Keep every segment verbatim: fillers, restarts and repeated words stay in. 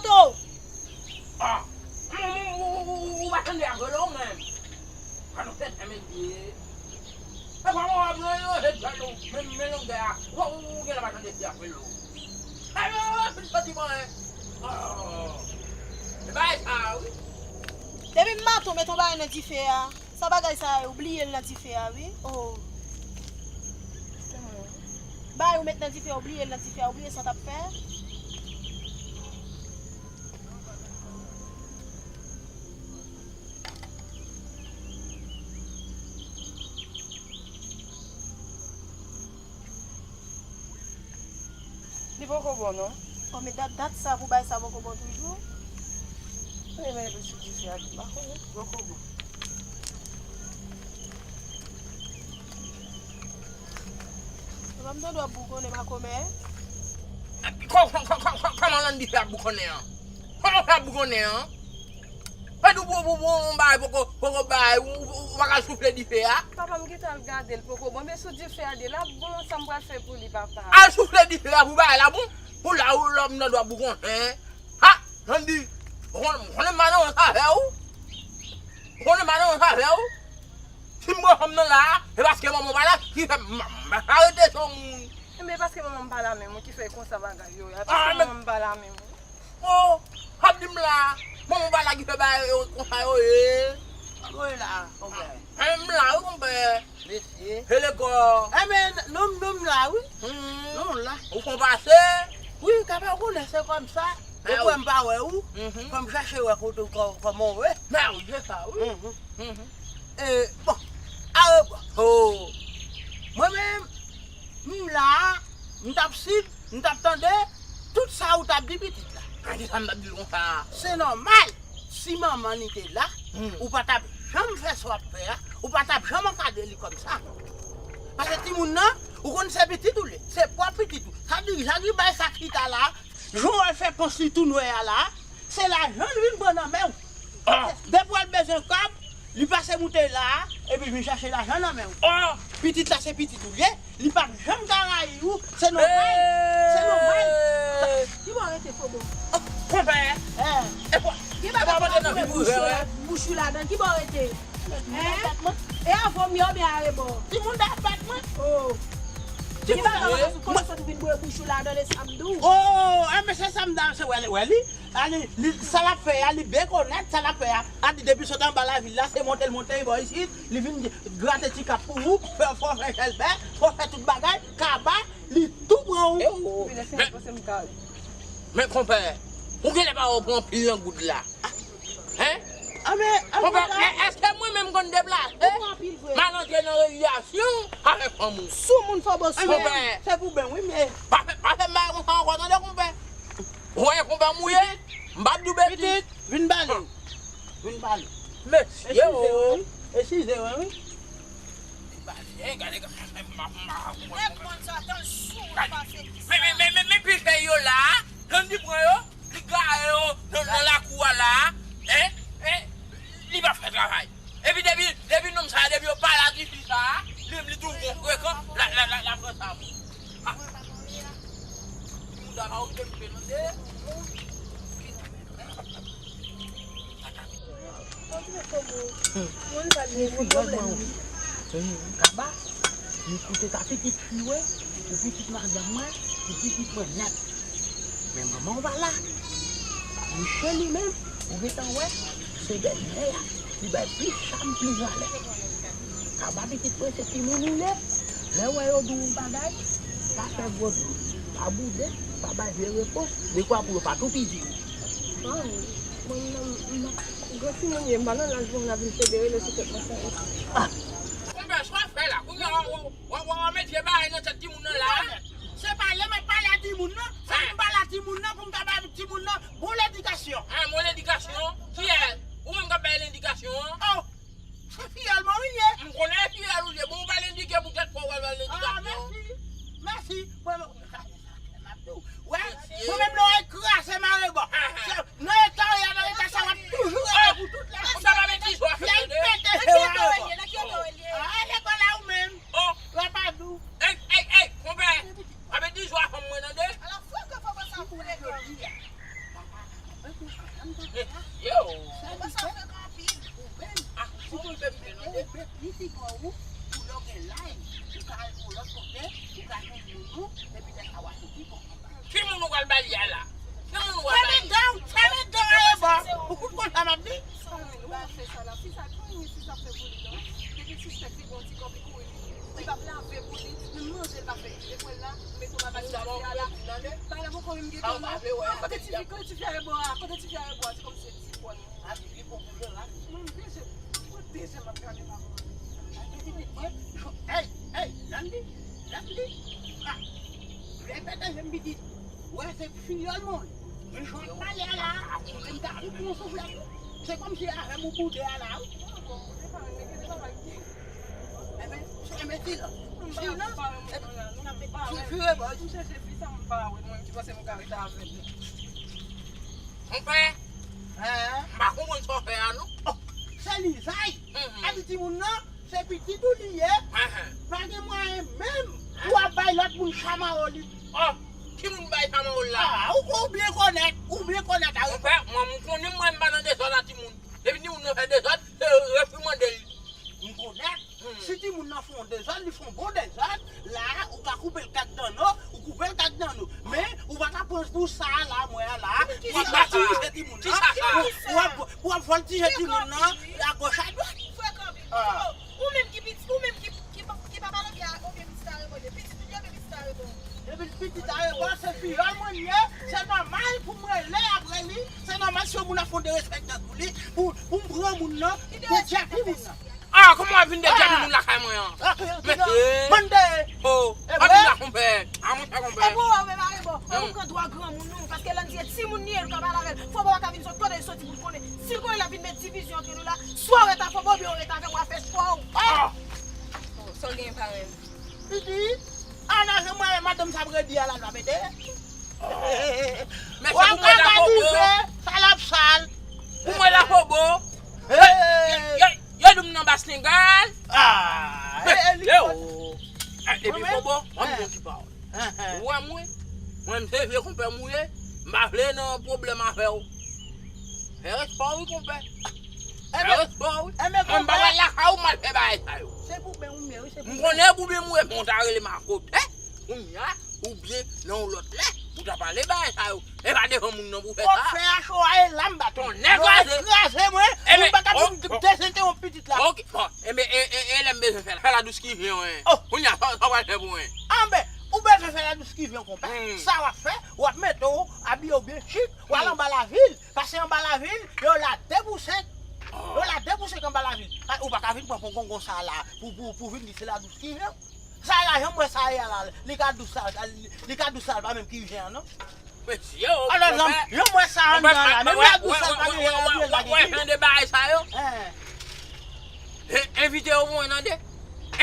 Oh! Ah! Ou pa tande ak velo menm? Ann fè tèt mesye. E pa mwen ap rele yo, se djòl ou. Men, men longè a. Ou, ou, ou genlè pa tande fi a fè l ou. Ayo, fin soti mwen. Oh. E bagay sa wi. Depi maten w met yon bagay nan dife a. Sa bagay sa a, ou bliye l nan dife a wi. Oh. Bagay ou met nan dife a, ou bliye l nan dife a, ou bliye sa w t ap fè. Li poko bon non. Oh, men dat, dat sa pou bay sa poko bon toujou. Mwen menm sou dife a, m pa konnen. Poko bon. Papa m tande w ap bougonnen makomè. Kò-, kò-, kò-, kò-, kò-, kòman Landy fè ap bougonnen an? Kòman w fè ap bougonnen an? Fè nou bon, bon, bon, yon bagay poko, poko bay, ou, ou, ou pa ka soufle dife a? Papa m gentan al gade l poko bon, men sou dife a de l ap bon, sa m pral fè pou li papa? Al soufle dife a pou bagay la bon, pou la ou lòm nan dwa bougonnen. Ha! Landy, ou konnen, ou konnen m pa nan yon zafè ou? Ou konnen m pa nan yon zafè ou? Si m pran fanm nan la, e paske manman w pa la ki fè m, m, m arete son moun. Men paske manman m pa la menm wi ki fè konsa bagay yo ye. Paske manman m pa la menm wi. Oh, w ap di m la, manman w pa la ki fè bagay yo konsa yo ye. Sa m voye la, konpè. An, m la wi, konpè. Mesye. Hele kò. Enben, non, non, m la wi. Hmm. Non, m la. Ou fon pase? Wi, kaba konnen se kòmsa. Ou kwè m pa wè ou? Fò m chache wè kote w kò-, kòman w ye. Mèsi, se sa wi. E, bon, arebò. Oh. Mwen menm, m la, m t ap sib, m t ap tande tout sa ou t ap di pitit la. Kisa m t ap di l konsa? Se nòmal, si manman ni te la, ou pa t ap janm fè sa w ap fè a, ou pa t ap janm ankadre li kòmsa. Paske timoun nan, ou konn se pitit ou l ye, se pwòp pitit ou. Sa di, jan li bay sa chita la, jan w wè l fè pons li tou nwè a la, se lajan l vin pran nan men w. Depi w al bezwen kòb, li pase moute la, epi l vin chache lajan nan men w. Pitit la se pitit ou l ye, li p ap janm ka rayi w, se nòmal, se nòmal. Ki bò w rete, Fobo? Konpè, e pa, e pa mande nan vi pou jwe wè. Bouch ou ladan, ki bò w rete? Hein? E avè w m ye oubyen arebò? Timoun ta bat mwen. Oh. Timoun ta bat mwen. Kòman sa w vin bwè bouch ou ladan, e sa m di w? Oh, enben se sa m di w, se wè li, wè li. A li, li, sa l ap fè a, li byen konèt sa l ap fè a. A di depi sot anba lavil la, se monte l monte bò isit, li vin grate ti kap pou ou, fè, fè w fè chèlbè, fè w fè tout bagay, kaba, li tou pran ou. Men, men konpè, ou genlè pa wè w pran anpil nan goud la. Hein? Konpè, èske mwen menm konn deplase? M al antre nan relasyon avèk fanm ou. Soumoun, Fobo, soumoun. Konpè, se pou ben wi, men pa fè, pa fè m bagay konsa ankò, tande, konpè. Ou wè konpè m ou ye? M p ap di w betiz. Pitit, vin pale. Vin pale. Mesye o. Eskize mwen wi. Vin pale. Gade, gade, m ap, m ap, m ap. Nèg konn sa, tansyon pase ki sa. Men, men, men, men, men, men, pi fè yo la, Landy pran yo, li gaye yo nan, nan lakou a la, hein, hein, li p ap fè travay. Epi depi, depi nonm sa, depi yo pale ak tifi sa, li, li tou gon frekan, la, la, la, la pran sa pou. Ah. Timoun sa pa okipe m, tande. Mwen pa gen pwoblèm. Kaba, li koute ta pitit fi w, ou pitit madanm mwen, ou pitit mwen nèt. Men manman w pa la. Miche li menm, ou gentan wè, se bèlmè a, li bay plis cham, plis valè. Kaba pitit mwen se timoun ou ye. Lè w wè yo di w yon bagay, pa fè gwo dlo, pa boude, pa bay vye repons, dekwa pou yo pa toupizi w. Waw, mwen menm, m, m, gwo timoun ye, m pa nan laj pou moun ap vin federe le sou tèt mwen sa. Ah. Konpè, sa w ap fè la? Kounye a, w, w, w, w, w met vye bagay nan tèt timoun nan la. Se pale m ap pale a timoun nan. Fò m pale a timoun nan pou m ka bay timoun nan bon ledikasyon. Ah, bon ledikasyon? Kiyès? Ou menm k ap bay ledikasyon an? Oh, se fiyèl mwen wi l ye. M konnen fiyèl ou l ye. Bon, ou pa lendike poutèt fò w al bay ledikasyon. Ah, mèsi. Mèsi. Mwen, mwen, sa, sa, sa, m ap di w. Wè, mwen menm lè w kraze m arebò. Se nan eta w ye a, nan eta sa w ap toujou rete pou tout la. Sa pa mèt di jwa fè tande. Nan ki eta w ye? Nan ki eta w ye? Ah, lekòl la ou menm. Oh. Rapadou. Ey, ey, ey, konpè. Pa mèt di jwa fanm mwen tande. Ala fò ke fò sa pou lekòl. Al ba li a la. Ki moun w ap ba li? Fèmen dan w, fèmen dan w arebò. Ou konn sa m ap di? Ou pa fè sa la. Fi sa, konbyen fi sa fè pou li non? Depi l sispèk li gon ti kòb, li kouri li. Li p ap lave pou li. Menm manje l pa fè. Li vle pran l la, mete w nan bagay sa a la. Bagay la poko menm gen tan non. Kote ti fi, kote ti fi arebò a? Kote ti fi arebò a? Se kòmsi se ti pòn. A, li bon pou Jolan. Mwen, dezyèm, mwen, dezyèm ap gade pa mwen. Ey, ey, Landy, Landy. A, repete je m pitit. Wè, se fiyòl mwen. Men jan w pale a la, m ta kou pran souflèt. Se kòmsi avè m ou boude a la, wi. Enben, enben, silans. Silans. Epi, ti vire bò. M chèche fi sa m pa wè, mwen ki panse m ka rete avè l. Konpè, m pa konprann sa w fè a, non. Oh, se lizay. Epi timoun nan, se pitit ou li ye. Pa gen mwayen menm pou w ap bay lòt moun chamawoli. Oh, ki moun bay chamawoli la? Ah, ou, ou byen konèt, ou byen konèt a. Konpè, mwen, m konnen mwen m pa nan dezòd a timoun. Depi timoun nan fè dezòd, se reprimande l. M konèt. Si timoun nan fè yon dezòd, li fè yon bon dezòd, la, ou ka koupe l kat danno, ou koupe l kat danno. Men, ou pa ka pran pou sa a la, mwen a la, pou w ap batije timoun nan, pou, pou w ap, pou w ap vòltije timoun nan, agoch adwat. Frè Kanbi, ou menm ki piti, ou menm ki, ki, ki papa nan byen a, oubyen pitit a reponn, pitit ou byen, oubyen pitit a reponn. Depi pitit a reponn, se fiyòl mwen ye, se nòmal pou mwen rele apre li, se nòmal si yon moun ap fè yon derespektan pou li, pou, pou m pran moun nan, pou djèpi moun nan. Ah, kòman w ap vin dèyè moun lakay mwen an? Mesye! Mande! Oh, w ap vin la, konpè. A, monchè, konpè. E pou ou, men mare bon. E ou pran dwa granmoun ou, paske Landy se timoun li ye, nou ka pale avè l. Fò bon pa ka vin sot kote l soti pou l konnen. Si l konnen l ap vin met divizyon antre nou la, swa w ret avè m oubyen w ret avè m, w a fè chwa w. Oh! Oh, sa w gen parenn. Pitit, a nan jan mwen madanm sa ap redi a la, l va pete. Mesye, pou mwen la fobo. Sa l ap sal. Pou mwen la fobo. Hey! Yo, yo, yo di m nan Bas Senegal. Ah, e, e, li fò. Depi fobo, mwen m gon ti pawòl. Ou wè mwen, mwen m se vye konpè m ou ye, m pa vle nan pwoblèm avè w. Fè respè w wi konpè. Fè respè w wi. Mwen m pa pral lakay ou m al fè bagay sa yo. Se pou ben ou m ye wi, se pou ben. M konnen pou ben m ou ye, men w ta rele m a kote. Kounye a, oubyen nan yon lòt lè, ou ta pale bagay sa yo. E pa devan moun nan pou fè sa. Fè a cho a e la m bat ou. Tonnè kraze. Kraze mwen, moun pa ka vin dezenterwonp pitit la. Ok, bon, enben, e, e, e lè m bezwen fè la. Fè la dous ki vyen, wen. Kounye a, sa, sa w pral fè pou mwen? Anben, ou bezwen fè la dous ki vyen konpè. Sa w ap fè, w ap mete w abiye w byen chik, w al anba lavil. Pase anba lavil, yo la de pou senk. Yo la de pou senk anba lavil. Ou pa ka vin pran pongongon sa la pou, pou, pou vin di se la dous ki vyen. Sa la, jan m wè sa ye a la, li ka dous sa, li, li ka dous sa, l pa menm ki jen an, non. Mesye, o, alò, jan m wè sa anndan la, menm la dous sa, l pa gen jen an, l pa gen jen. Wè jan de bagay sa yo? Envite yo pou mwen, tande.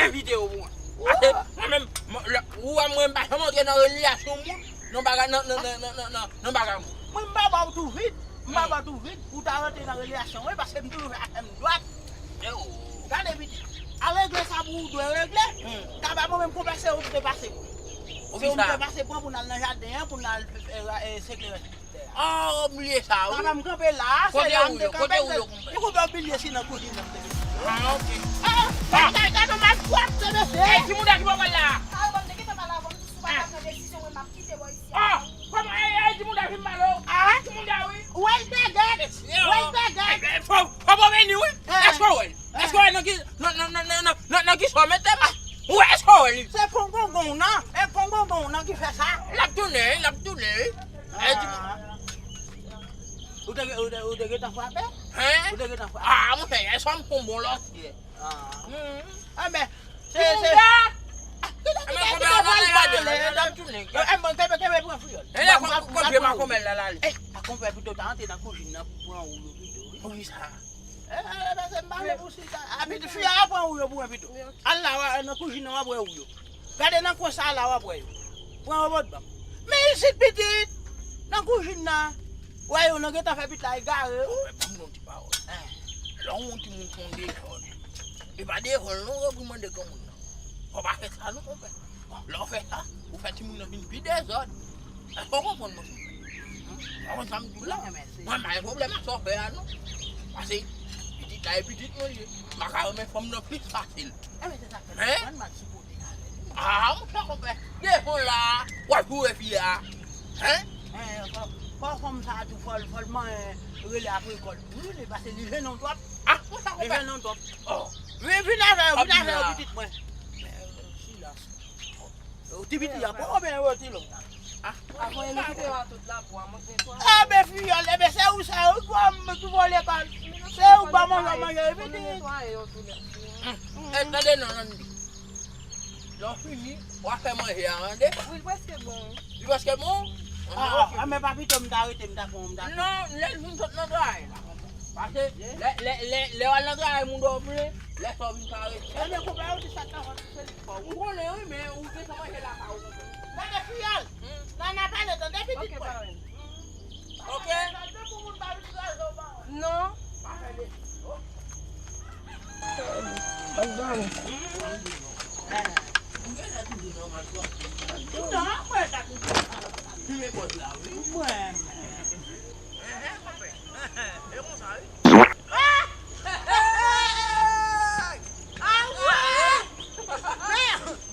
Envite yo pou mwen. Pase, mwen menm, ou wè mwen, m pa janm antre nan relasyon moun, nan bagay, nan, nan, nan bagay moun. Mwen, m pa ba w tou vit. M pa ba w tou vit. Ou ta rantre nan relasyon mwen, paske m toujou fè afè m dwat. Gade, pitit. Al regle sa pou ou dwe regle. Kaba mwen menm konpè se ou ki te pase pran. Se ou ki te pase pran pou n al nan jaden an, pou n al fè, e, segle rès tè a. Ah, ou bliye sa, wi. Kaba m kanpe la, se la m te kanpe. Ou konpè ou bliye si nan kouzin nan m te mete. Ah, ok. Ah, gade, gade, gade, mal pwòp, se mesye. Ey, timoun ki pa pral la. Ah, bon, m te gentan pale avè w, m di si w pa ka pran desizyon, mwen, m ap kite bò isi a. Ah, kòman, ey, ey, timoun ki mal, oh. Ah. Timoun wi. Wèl bègèt! Wèl bègèt! Fò, fò mwen vini, wi. Èske w wè l? Èske w wè nan ki, nan, nan ki sa w mete m? Ou wè, èske w wè li? Se pongongon w nan, e pongongon w nan ki fè sa. L ap tounen, l ap tounen, wi. Ou te, ou te, ou te gentan frape? Hein? Ou te gentan frape? Ah, monchè, yè swa m fè yon bon lòsyè. Ah. Enben, se, se. Enben, konpè, ann ale, ann ale, ann ale, tounen. Enben, kenbe, kenbe, pran fiyòl. Enben, konpè, makomèl la, l ale. Ey, a konpè, pito ta antre nan kouzin nan pou pran ou yo pito, wi. Poukisa? E, e, pase m pale pou si sa. A, pito, fi a pran ou yo pou mwen pito. Al la, nan kouzin nan, w ap wè ou yo. Gade nan kwen sa la, w ap wè yo. Pran yo bòt ban m. Men isit, pitit. Nan kouzin nan. Wè yo, nan gentan fè pit la egare. Konpè, ban m yon ti pawòl. Lè w wè yon timoun fè yon dezòd, e pa devan l non, reprimande granmoun nan. Fò w pa fè sa non, konpè. Lè w fè sa, ou fè timoun nan vin pi dezòd. Èske w konprann mwen, konpè? Ou konprann sa m di w la? Mwen, m pa gen pwoblèm ak sa w fè a non. Pase pitit la e pitit mwen li ye. M pa ka renmen fanm nan plis fasil. Enben, se sa k fè m konprann m al sou kote avè l. Ah, monchè, konpè. Devan la, w ap joure fi a. Hein? Eh, fò, fò fanm sa a tou, fò l, fò l manyen rele apre kò l. Wi, li pase li jennen w twòp. Ah, li jennen w twòp. Oh. Vin, vin avè yo, vin avè yo, pitit mwen. Silans. Ti piti a, poko byen roti non. Ah. Avan yo kite yo a tout la pou a mwen netwaye. Ah, ben, fiyòl, eh ben, se ou sa, ou kwa m tou vole kòl. Se ou ba manje, manje, vin. Netwaye yo tou lè. E tande non, Landy. Lè w fini, w a fè manje a, tande? Wi, l prèske bon. Li prèske bon? Ah, ah, men pa pito m ta rete, m ta pran, m ta. Non, lè l vin sot nan travay la. Paske lè, lè, lè, lè w al nan travay, moun dòmi, lè sa w vin pa rete. Ebyen, konpè, ou di sa ta fè, se li fò. Ou konnen, wi, men ou te san manje lakay ou, konpè. Gade fiyòl. Hmm. Nana pale, tande, pitit mwen. Ok. Non. Al dòmi.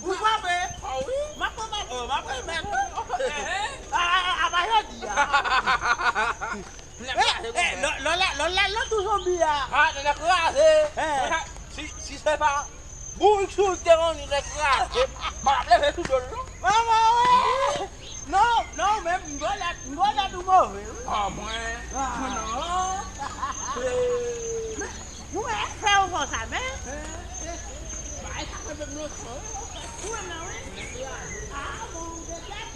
Ou frape? Ah wi. M ap pran, m ap, oh, m ap remèt. Ah, ah, ah, apa jodi a. Eh, eh, lò, lò la, lò la, lò tou zonbi a. Ah, nèg kraze. Eh. Si, si se pa bourik sou te ranni, nèg kraze. M ap leve sou do l, non. Manman, wi. Non, non, men m gwo lèt, m gwo lèt ou move, wi. Ah, mwen, ah, mwen non. Eh. Ou wè, fè ou fò sa, men. Bay sa fè menm lontan. Ou wè, men, wi. Ah, bon, ou te tèt.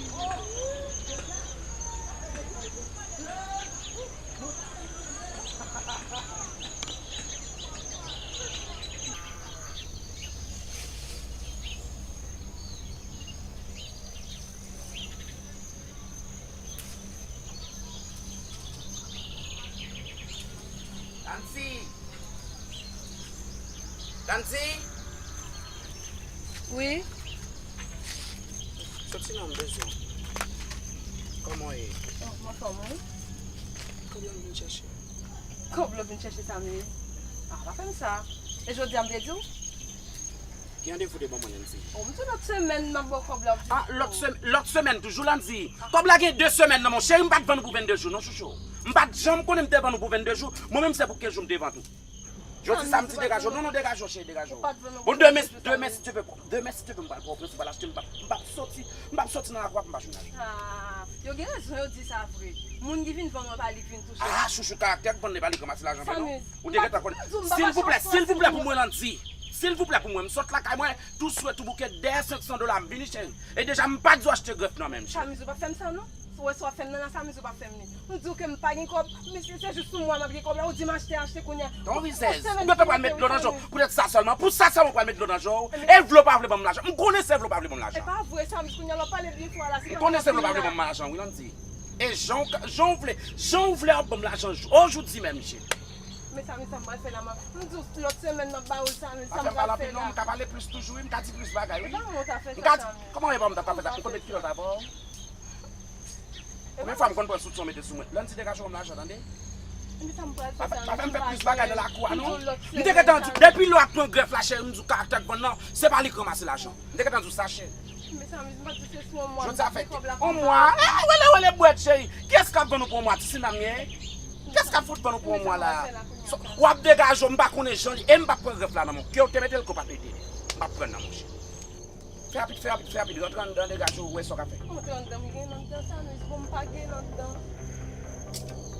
Landy! Landy! Wi. Soti non, m bezwen w. Kòman w ye? Oh, m anfòm, wi. Kòb la m vin chèche. Kòb la w vin chèche sa m ye? Ah, pa fè m sa. E jodi a m te di w? Ki randevou w te ban mwen, Landy? Oh, m di w lòt semèn m ap ba w kòb la, w di. Ah, lòt sem-, lòt semèn toujou, Landy? Kòb la gen de semèn nan, monchè, m pa t vann ou pou vennde jou, non, chouchou. M pa t janm konnen m te vann ou pou vennde jou. Mwen menm, se pou kenz jou m te vann ou. Jodi sa, m di degaje w. Non, non, degaje w, cheri, degaje w. Bon, demen, demen, si Dye vle, demen, si Dye vle, m pral pran w prens, m pral achte, m p ap, m p ap soti, m p ap soti nan lakou a pou m pa jwenn lajan. Ah, yo gen rezon, yo di sa vre. Moun ki vin vann ou, e pa li k vin touche. Ah, chouchou, karaktè k vann, e pa li k ranmase lajan, non. Ou te gentan konnen. Silvouplè, silvouplè pou mwen, Landy. Silvouplè pou mwen, m sot lakay mwen, tou swè, tou bouke, dèyè senk san dola, m vini, cheri. E deja, m pa di w achte grèf nan men m, cheri. Samiz, ou pa fè m sa, non. Ou wè sa w ap fè m nan la, Samiz, ou pa fè m li. M di w ke m pa gen kòb, mesye, se jis yon mwa m ap gen kòb la, ou di m achte, achte kounye a. Ton rizèz, ou gentan pral met dlo nan je w. Poutèt sa sèlman, pou sa sèlman w pral met dlo nan je w. E vle w pa vle ban m lajan. M konnen se vle w pa vle ban m lajan. E pa vre, Samiz, kounye a lè w pale byen fò a la, se pa. M konnen se vle w pa vle ban m lajan, wi, Landy. E jan w ka, jan w vle, jan w vle ap ban m lajan, j-, o, jodi menm, cheri. Men Samiz, sa m pral fè la, m ap, m di w lòt semèn m ap ba w l, Samiz, sa m pral fè la. Pa fè m pale anpil non, m ka pale plis toujou, wi, m ka di plis bagay, wi. E pa yon wont w ap fè sa, Samiz. M ka di, kòman w ye pa m ta fè sa? M konn met kilòt avè w. Konbyen fwa m konn pran soutyen w mete sou mwen? Landy, degaje w ban m lajan, tande? Pa fè, pa fè m fè plis bagay nan lakou a, non. M te gentan di w, depi lè w ap pran grèf la, cheri, m di w karaktè k vann nan, se pa li k ranmase lajan. M te gentan di w sa, cheri. Jodi a fè yon mwa. Eh, wele, wele, bwèt, cheri. Kiyès k ap vann ou pou yon mwa? Ti Sinam ye? Kiyès k ap fout vann ou pou yon mwa la? W ap degaje w, m pa konnen jan li, e m p ap pran grèf la nan men w. Ke w te mete l, ke w pa t mete l. M p ap pran l nan men w, cheri. Fè rapid, fè rapid, fè rapid. Rantre anndan, degaje w, wè sa w ka fè. Rantre anndan, m gen anndan, Samiz. Bon, m pa gen anndan.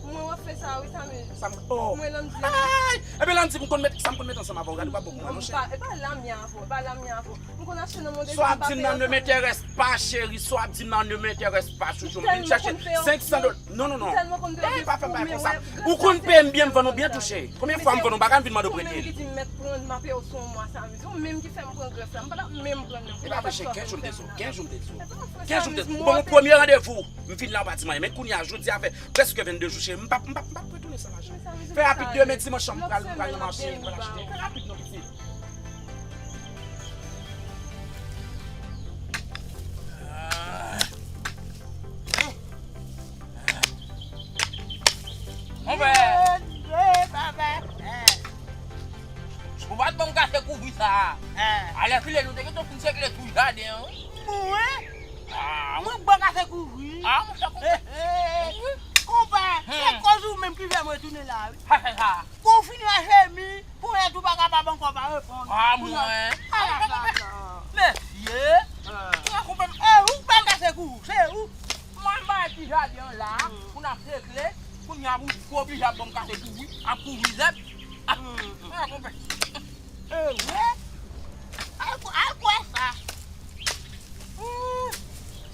Mwen w ap fè sa, wi, Samiz. Sa m, oh. Mwen, Landy. Ay! Ebyen, Landy, m konn met, sa m konn met ansanm avè w, gade w ap bon pou mwen, non, cheri. E pa la m ye avè w, e pa la m ye avè w. M konn achte nan Mondézil, m pa peye ansanm. Sa w ap di m nan ne m'intéresse pas, cheri. Sa w ap di m nan ne m'intéresse pas, chouchou. M vin chèche senk san dola. Non, non, non. Ey, pa fè m bagay konsa. Ou konn peye m byen, m vann ou byen tou, cheri. Konbyen fwa m vann ou bagay, m vin mande w prete li? Ou menm ki di m mèt pran, m ap peye w sou yon mwa, Samiz. Ou menm ki fè m pran grèf la. M pa t ap menm pran non. E pa vre, cheri, kenz jou m te di w, kenz jou m te di w. Kenz jou m te di w. Bon, premye randevou, m fin la, ou pa di m anyen. Men kounye a, jodi a fè prèske vennde jou, cheri. M p ap, m p ap, m p ap retounen san lajan. Fè rapid, demen dimanch, m pral, m pral nan mache, m pral achte. Fè rapid non, pitit. Monpè. Ou pa t ban m kase kouvri sa a. Alèkile, nou te gentan fin sekle tou jaden an, wi. Mwen? Ah, mwen ban kase kouvri. Ah, monchè, konpè. Li fè m retounen la, wi. Sa fè sa. Pou w fini mache mi, pou lè tou pa kapab ankò pa reponn. Ah, mwen. Ala sa blan. Mesye. Ou konprann? E, ou pa kase kou, se ou. Mwen bay ti jaden an la, pou n ap regle, kounye a pou, pou oblije ap ban m kase kou, wi, ap kouvri zèb. Ah, ou konprann? E vre? Al, al kwè sa.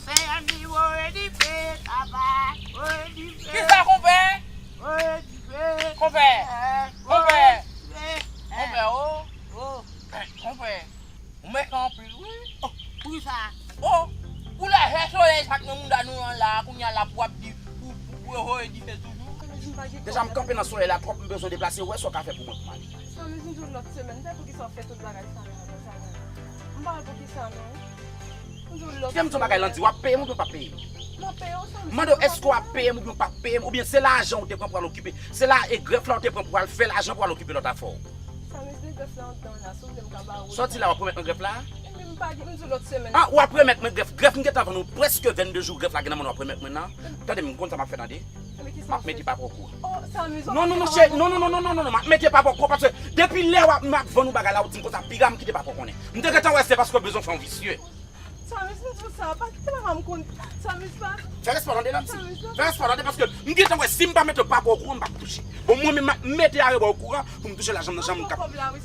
Senyè m di, woye dife, papa, woye dife. Kisa, konpè? Woye dife. Konpè. Konpè. Konpè, o. O. Konpè. Ou mechan anpil, wi. O, poukisa? O, ou lève solèy sa k nan mouda nou an la, kounye a la pou w ap di, pou, pou, pou yo voye dife toujou. Deja m kanpe nan solèy la twòp, m bezwen deplase, wè sa w ka fè pou mwen pou m ale. Sa, men, m di w lòt semèn, fè poukisa w fè tout bagay sa, men, sa, men. M pa wè poukisa, non. M di w lòt semèn. Kite m di w bagay, Landy, w ap peye m oubyen w p ap peye m? M ap peye w, sa, men. M mande w, èske w ap peye m oubyen w p ap peye m, oubyen se lajan w te pran pou al okipe, se la, e grèf la w te pran pou al fè lajan pou al okipe lòt afè w? Sa, men, se grèf la anndan la, si w vle m ka ba ou. Sòti la, w ap remèt mwen grèf la? Ebyen, m pa gen, m di w lòt semèn. Ah, w ap remèt mwen grèf. Grèf, m gentan vann ou prèske vennde jou grèf la gen nan men w, w ap remèt mwen nan. Tande m, m konn sa m ap fè, tande. M ap mete papa w okouran. Non, non, non, cheri, non, non, non, non, non, non, non, m ap mete papa w okouran, paske depi lè w ap, m ap vann ou bagay la, ou di m konsa, piga m kite papa w konnen. M te gentan wè se paske w bezwen fè yon visye. Samis, m di w sa, pa kite papa m konn. Samis, pa. Fè respè w tande, Landy. Samis, pa. Fè respè w tande, paske m gentan wè si m pa mete papa w okouran, m p ap touche. Bon, mwen menm, m ap mete arebò okouran pou m touche lajan m nan jan m kap.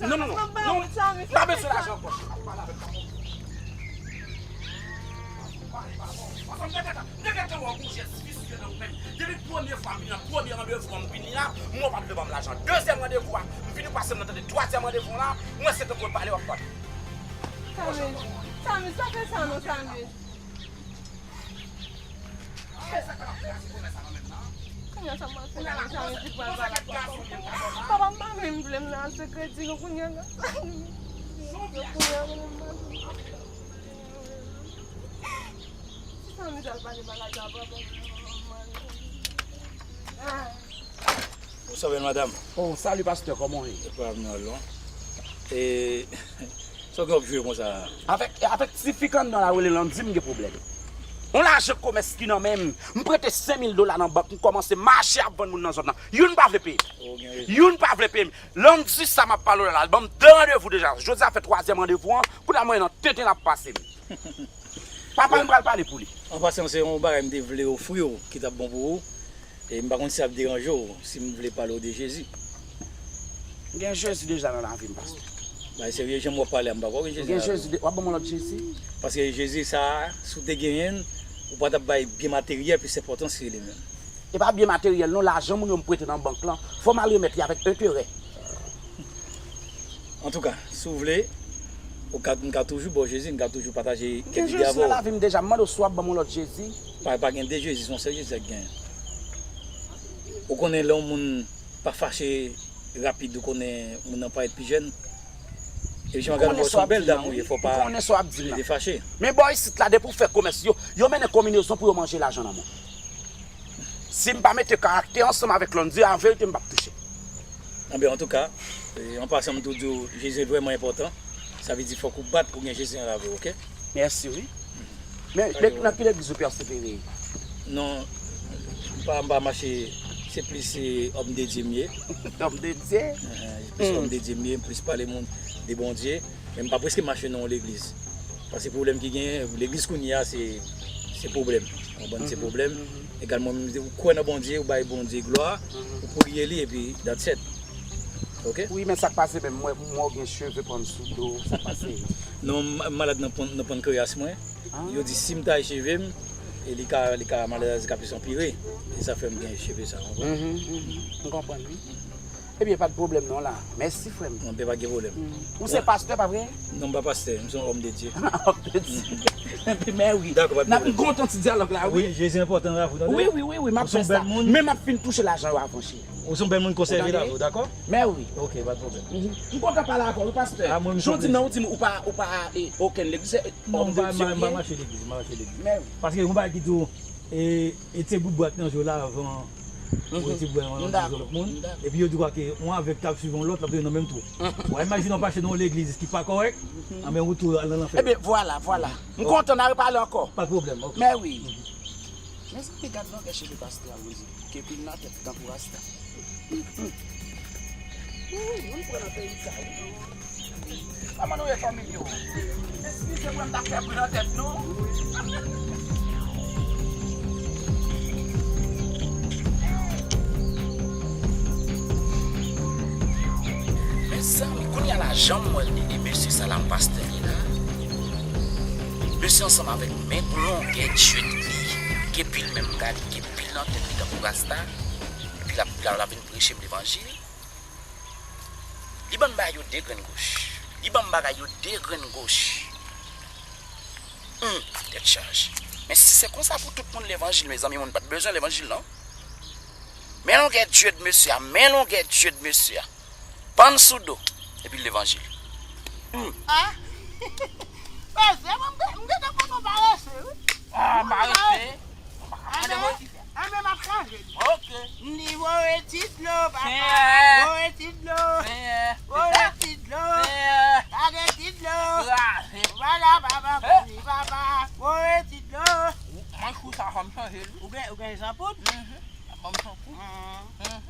Non, non, non, non, m pa bezwen lajan ankò. M ap pale avèk papa w. Pale, pale, pale. Paske m te gentan, m te gentan wè w gon jès visye nan ou menm. Depi premye fwa m vin an, premye randevou an m vini a, m wè w pa t vle ban m lajan. Dezyèm randevou a, m vini pase m nan tande twazyèm randevou an la, m wè se tankou w pale w ap pale. Samis, Samis, pa fè sa non, Samis. Kounye a sa m ap fè la, Samis di pral pale ak papa. Papa m pa menm vle m nan al fè kredi non kounye a la. Kounye a konnen m pa vle. Si Samis al pale bagay sa, papa m. Ah. Ou sa bèl, madanm? Oh, salut, pastè, kòman w ye? E pa vin alon. E, sa w gen w ap jwe konsa? Avèk, avèk ti fi k anndan la rele Landy, m gen pwoblèm. On lajan komès ki nan men m. M prete senk mil dola nan bank, m kòmanse mache ap vann moun nan zòn nan. Youn pa vle peye m. Oh, gen rezon. Youn pa vle peye m. Landy sa m ap pale w la, l ban m de randevou deja. Jodi a fè twazyèm randevou an, kounye a mwen nan tenten l ap pase m. Papa m pral pale pou li. An pasan, se yon bagay m te vle ofri w ki t ap bon pou ou. E m pa konn si ap deranje w, si m vle pale w de Jezi. M gen Jezi deja nan lavi m, pastè. Bay serye, jan w ap pale a, m pa kwè w gen Jezi nan lavi w. M gen Jezi de, w ap ban m yon lòt Jezi? Paske Jezi sa a, si w te genyen l, ou pa t ap bay byen materyèl plis enpòtans ke li menm. E pa byen materyèl non, lajan moun yo m prete nan bank lan, fò m al remèt li avèk enterè. Antouka, si w vle, ou ka, m ka toujou ba w Jezi, m ka toujou pataje kèk ide avè w. M gen Jezi nan lavi m deja, m mande w si w ap ban m yon lòt Jezi. Pa, pa gen de Jezi, se yon sèl Jezi k genyen. Ou konnen lè yon moun pa fache rapid, ou konnen moun nan parèt pi jèn. Epi jan w ap gade m wè se yon bèl dam ou ye, fò pa rete fache. Men bò isit la, depi w fè komès, yo, yo mennen konminezon pou yo manje lajan nan men w. Si m pa mete karaktè ansanm avèk Landy, an verite, m p ap touche. Anben, antouka, e, an pasan, m tou di w, Jezi vrèman enpòtan. Sa vle di fòk ou bat pou gen Jezi nan lavi w, oke? Mèsi, wi. Men, nan ki legliz ou pèsevere? Non, m pa, m pa mache, se plis, e, òm de Dye m ye. Òm de Dye? Enhen, se plis òm de Dye m ye, m plis pale moun de Bondye. Men m pa prèske mache nan yon legliz. Paske pwoblèm ki genyen, legliz kounye a, se, se pwoblèm. Ou konprann, se pwoblèm. Egal mwen menm, ou kwè nan Bondye, ou bay Bondye glwa, ou priye li, epi that's it. Oke? Wi, men sa k pase menm, mwen, mwen gen cheve pran sou do, sa k pase? Non, m, m malad nan pon-, nan pankreyas mwen. Yo di si m taye cheve m, e li ka, li ka, maladi ka plis anpire. E sa fè m gen cheve sa, ou konprann? M konprann, wi. Ebyen, pa t pwoblèm non la. Mèsi, frè m. Mwen, pa gen pwoblèm. Ou se pastè, pa vre? Non, m pa pastè. M se yon òm de Dye. Òm de Dye. Mè wi. Dakò, pa t pwoblèm. M kontan ti dyalòg la, wi. Wi, Jezi enpòtan nan lavi w, tande? Wi, wi, wi, wi, m ap fè sa. Men m ap fin touche lajan yo avan, cheri. Ou se yon bèl moun, konsève lavi w, dakò? Mè wi. Oke, pa t pwoblèm. M kontan pale avè w, wi, pastè. Jan w di m nan, ou di m ou pa, ou pa, e, okenn legliz, se òm de Dye ou ye? Non, m pa, m pa mache legliz, m pa mache legliz. Mè wi. Paske yon bagay ki di w, e, e ti bout bwa k nan je w la avan ou ti bwè nan je lòt moun. Epi yo di w ke yon avèg k ap swiv yon lòt, l ap tonbe nan menm twou. Ou imajine w mache nan yon legliz ki pa kòrèk, anben ou tou al nan lanfè. Ebyen, vwala, vwala. M kontan, n a repale ankò. Pa t pwoblèm, oke. Mè wi. Mezanmi, gad longè cheve pastè a, Bondye. Ke pil nan tèt tankou rasta. Ooh, moun pran nan peyi sa, wi. Kòman nou ye, fanmi yo? Eskize mwen, m t ap fè bri nan tèt nou. Mezanmi, kounye a la, jan m wè l, li di mesye sa la, yon pastè li la. Mesye ansanm avèk men longè djwèt li. Ke pil menm gade, ke pil nan tèt li tankou rasta. Epi l ap, l ap, l ap vin preche m levanjil. Li ban m bagay yo de grenn goch. Li ban m bagay yo de grenn goch. Hum, tèt chaje. Men si se konsa pou tout moun levanjil, mezanmi, moun pa t bezwen levanjil, non. Men longè djwèt mesye a, men longè djwèt mesye a. Pann sou do, epi levanjil. Hum. Ah! Mesye, mwen, m gen, m gentan konnen w parese, wi. Ah, m parese? Anben, anben, m ap chanje li. Ok. M di, voye ti dlo, papa. Senyè. Voye ti dlo. Senyè. Voye ti dlo. Senyè. Pa gen ti dlo. Kraze. Vwala, papa, eh, kouri, papa. Voye ti dlo. Manch ou sa, fò m chanje li. Ou gen, ou gen zanpoud? Mhm. Ban m san kou. Mhm.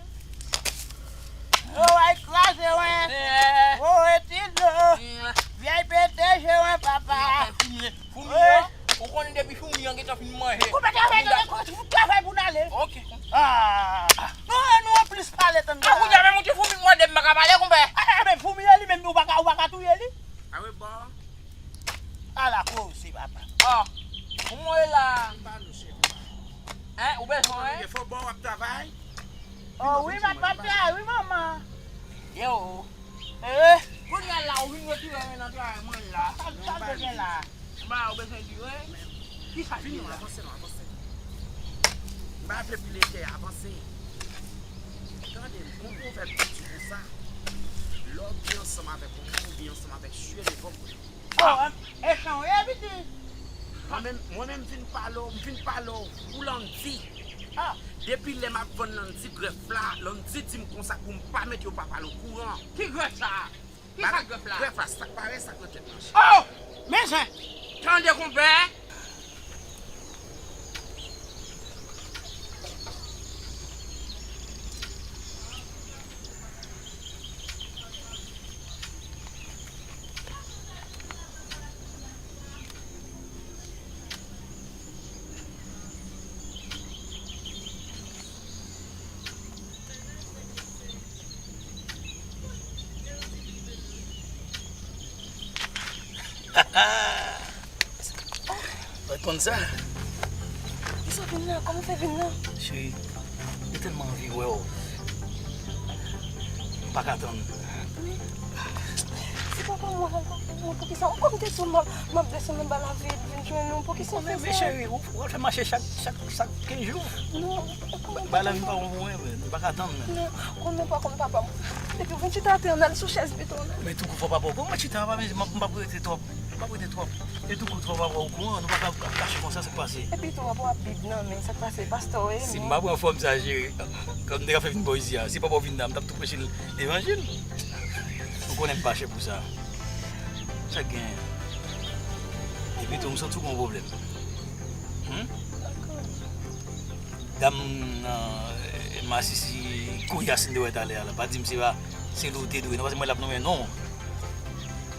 Yo, ay kraze, wen. Eh. Woy, ti dlo. Eh. Vyèy pete je, wen, papa. Foumiye, foumiye. Ou konnen depi foumiye an gentan fin manje. Ou mete avèk yo, ou travay pou n ale. Ok. Ah. Nou, nou an plis pale, tann. Ah, kounye a menm yon ti foumi k mòde m pa ka pale, konpè. Ah, men foumi a li menm, ou pa ka, ou pa ka touye li. Awe, bon. Ala koze, papa. Ah, ou mwen la. Hein, ou bezwen, hein? Fò bò w ap travay. Oh, wi, m ap travay, wi, manman. Yo. Eh, kounye a la, ou vin retire mwen nan travay mwen la. Sa, sa w gen la? Ba, ou bezwen dire? Ki sa ki la? Avanse non, avanse. M pa vle pile tè, avanse. Tande, gon pwovèb ki di konsa, lè w byen ansanm avèk yon moun, ou byen ansanm avèk cheve vòm. Oh, e chan w ye, piti. Mwen menm, mwen menm vin pale w, m vin pale w pou Landy. Ah. Depi lè m ap vann Landy grèf la, Landy di m konsa pou m pa mete yo pa pale okouran. Ki grèf sa a? Ki sa grèf la? Grèf la, sa k parèt, sa k nan tèt mwen. Oh! Men zen! Tande, konpè! Mwen konn sa. Kisa vin la? Kòman fè vin la? Cheri, m tèlman anvi wè w. M pa ka tann. Men, se papa mwen, papa mwen, poukisa ou konn kesyon m ap, m ap desann anba lavil vin jwenn ou, poukisa w fè sa? Men cheri, ou, ou al fè mache chak, chak, chak kenz jou. Non, ou konn papa mwen. Bagay la vin pa bon pou mwen, men m pa ka tann, men. Non, konnen pa konn papa mwen. Epi w vin chita atè, ann al sou chèz pito, non. Men tou kou fò papa w, kòman chita, papa, men m ap, m p ap rete twòp. M p ap rete twòp. E tou kou twòp, papa w okouran, nou pa ka ap kache konsa sa k pase. Epi tou, w ap wè Bib nan men, sa k pase, pastè w ye, non? Si m pa pran fòm sa, cheri, kòm m te ka fè vin bò isi a, si papa w vin la, m t ap tou preche l levanjil. Ou konnen m pa chè pou sa. Sa k genyen? Epi tou, m santi w gon pwoblèm. Hmm? Dam nan, eh, masisi kouri a Sindewè talè a la, pa di m se pa, se li w te dwe non, paske mwen l ap nonmen non.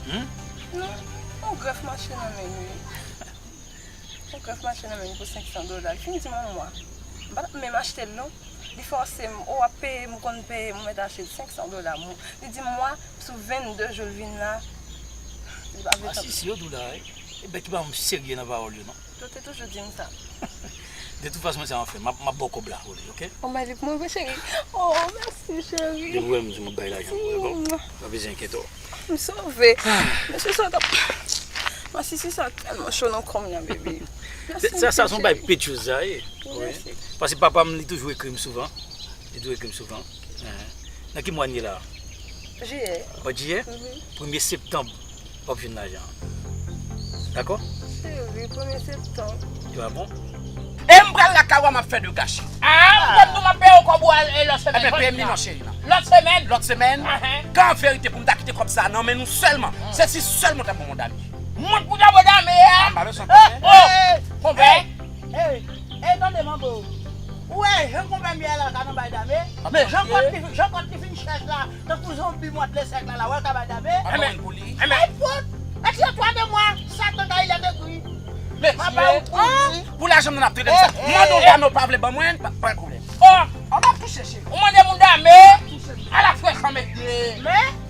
Hmm? Non, yon grèf mache nan men li. Yon grèf mache nan men li pou senk san dola. Li fin di m yon mwa. M pa t ap menm achte l non. Li fòse m, ou ap peye m, ou konn peye m, ou mèt achte l senk san dola. Li di m mwa, sou vennde jou l vin la. Li pa vle tann. Masisi yo tou la, wi. E bèk ki pa janm serye nan pawòl yo non. Ou te toujou di m sa. De tout fason, se anfen, m ap, m ap ba w kòb la, ok? Oh, Malik, mwen vre, cheri. Oh, mèsi, cheri. Depi w wè m, m ap bay lajan pou ou, bon? Pa bezwen enkyete w. M sove. Mesye sa t ap, masisi sa tèlman cho nan kò m nan, baby. Sa, sa se yon bay pechouza, wi. Mèsi. Paske papa m, li toujou ekri m souvan. Li toujou ekri m souvan. Nan ki mwa n ye la? Jiyè. Mwa jiyè? Mhm. Premye septanm, w ap jwenn lajan an. Dakò? Cheri, premye septanm. Yo, a bon? E m pral lakay ou a, m ap fè de kache. Ah, m konn tou m ap peye w kòb ou a, e lòt semèn. Ebyen, peye m li non, cheri, non. Lòt semèn? Lòt semèn. Ahè. Kan an verite pou m ta kite kòb sa a nan men nou sèlman, se si sèlman w ta ban m yon dame. Mwen pou ta ban dame a? Ah, m pa bezwen konnen. Oh! Konpè? Hey! E tande, manbo. Ou wè, jan konpè m ye la ka nan bay dame. Men jan kòt li, jan kòt li fin chèch la, tankou zonbi mòd le sèk la, la, wè l ka bay dame. Anmè, anmè. Ay, pòt. Mèsi, an twa de mwa, Satan ka ilè de kwi. Mèsi. Pou lajan m nan ap trete sa. Mande yon dame ou pa vle ban mwen, pa, pa pwoblèm. Oh, an ap touche, cheri. Ou mande moun dame, ala frè sa mèt de. Men,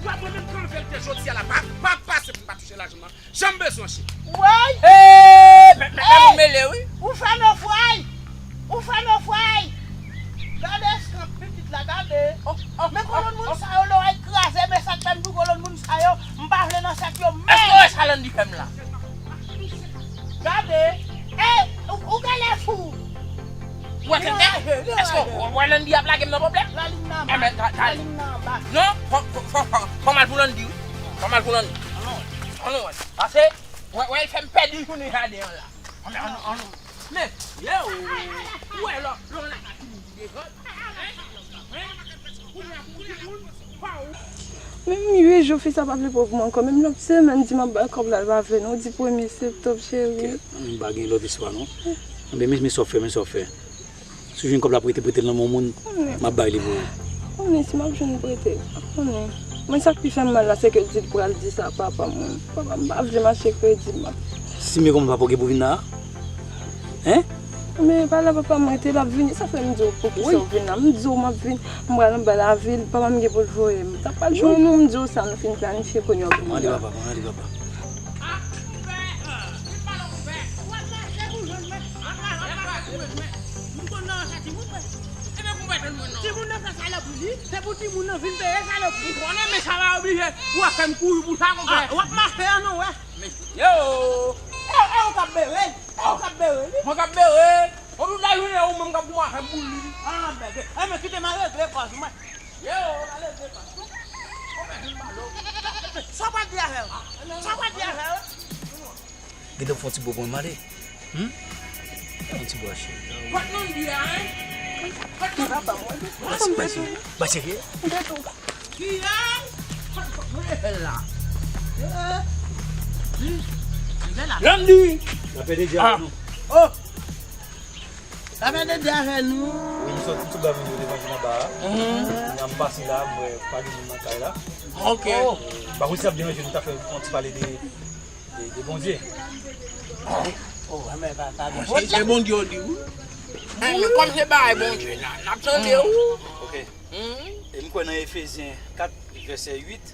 mwen menm, kan verite jodi a la, pa, pa pase pou m pa touche lajan m nan. Jan m bezwen, cheri. Woy! Hey, men, men, men, ou mele, wi. Ou fè nofray! Ou fè nofray! Gade eskanp pitit la, gade. Oh, oh, men kolonn moun sa yo, lè w al kraze, men sa k fè m di w kolonn moun sa yo, m pa vle nan sèk yo menm. Èske w wè sa Landy fè m la? Gade. Ey, ou, ou genlè fou. Ou wè tenten? Èske w wè Landy ap lage m nan pwoblèm? Lalin nan anba. Lalin nan anba. Non, fò, fò, fò, fò, fò m al pou Landy, wi. Fò m al pou Landy. Ann nou wè. Pase, wè, wè, l fè m pèdi jounen jaden an la. Ann nou, ann nou. Men, yo, ou wè lò, lò la ka fini devan. Men m uit jou fi sa pa vle pran pou mwen ankò. Menm lòt semèn di m ap ba l kòb la, l pa vle non. Di premye septanm, cheri. Kèt, m pa gen lòt espwa non. Enben, men, men sa w fè, men sa w fè. Si w jwenn kòb la, prete, prete l nan men yon moun, m ap bay li pou ou. Konnen si m ap jwenn prete. Konnen. Mwen sa k pi fè m mal la, se ke l di l pral di sa papa mwen. Papa m pa vle mache kredi m. Si men kòman papa w gen pou vin la? Hein? Men pa la papa mwen te l ap vini, sa fè m di w poukisa w vin la. M di w m ap vin, m pral anba lavil, papa m gen pou l voye m. Sa pral jwenn ou, m di w sa, nou fin planifye kounye a pou m vin la. Mande papa, mande papa. Ah, konpè, ah, li pale konpè. W ap mache pou jwenn mwen. W ap mache pou jwenn mwen. M konn nan sa timoun mwen. Ebyen konpè jwenn mwen non. Timoun nan fè salopri li, se pou timoun nan vin peye salopri. M konnen men sa pa oblije pou w ap fè m kouri pou sa konpè. Ah, w ap mache an non wè. Yo! E, e ou k ap bere? E ou k ap bere wi? Mwen k ap bere. Ou tout lajounen ou menm k ap goumen avè m pou li. Ah, bège. Enben kite m al regle kòz mwen. Yo, ou al regle kòz ou. Ou mèt vin pale w. Sa w pral di avè l? Sa w pral di avè l? Gentan fè yon ti bo pou mwen male. Hmm? Fè yon ti bo a cheri. Kot Landy a, hein? Kot Landy? Papa mwen. Ba serye, ba serye. Kiyès? Landy! L ap ede di avè nou. Oh! L ap ede di avè nou. Wi, m sot, m sot ba vin yo devanje nan ba a. Kounye a m pase la, m wè pa gen moun nan kay la. Ok. M pa konn si l ap deranje nou ta fè yon ti pale de, de, de Bondye. Oh, men pa, pa gen. Se, se Bondye w di wi. Men, men kòm se bagay Bondye la, n ap tande w. Ok. E m kwè nan Efezyen kat, vèsè uit,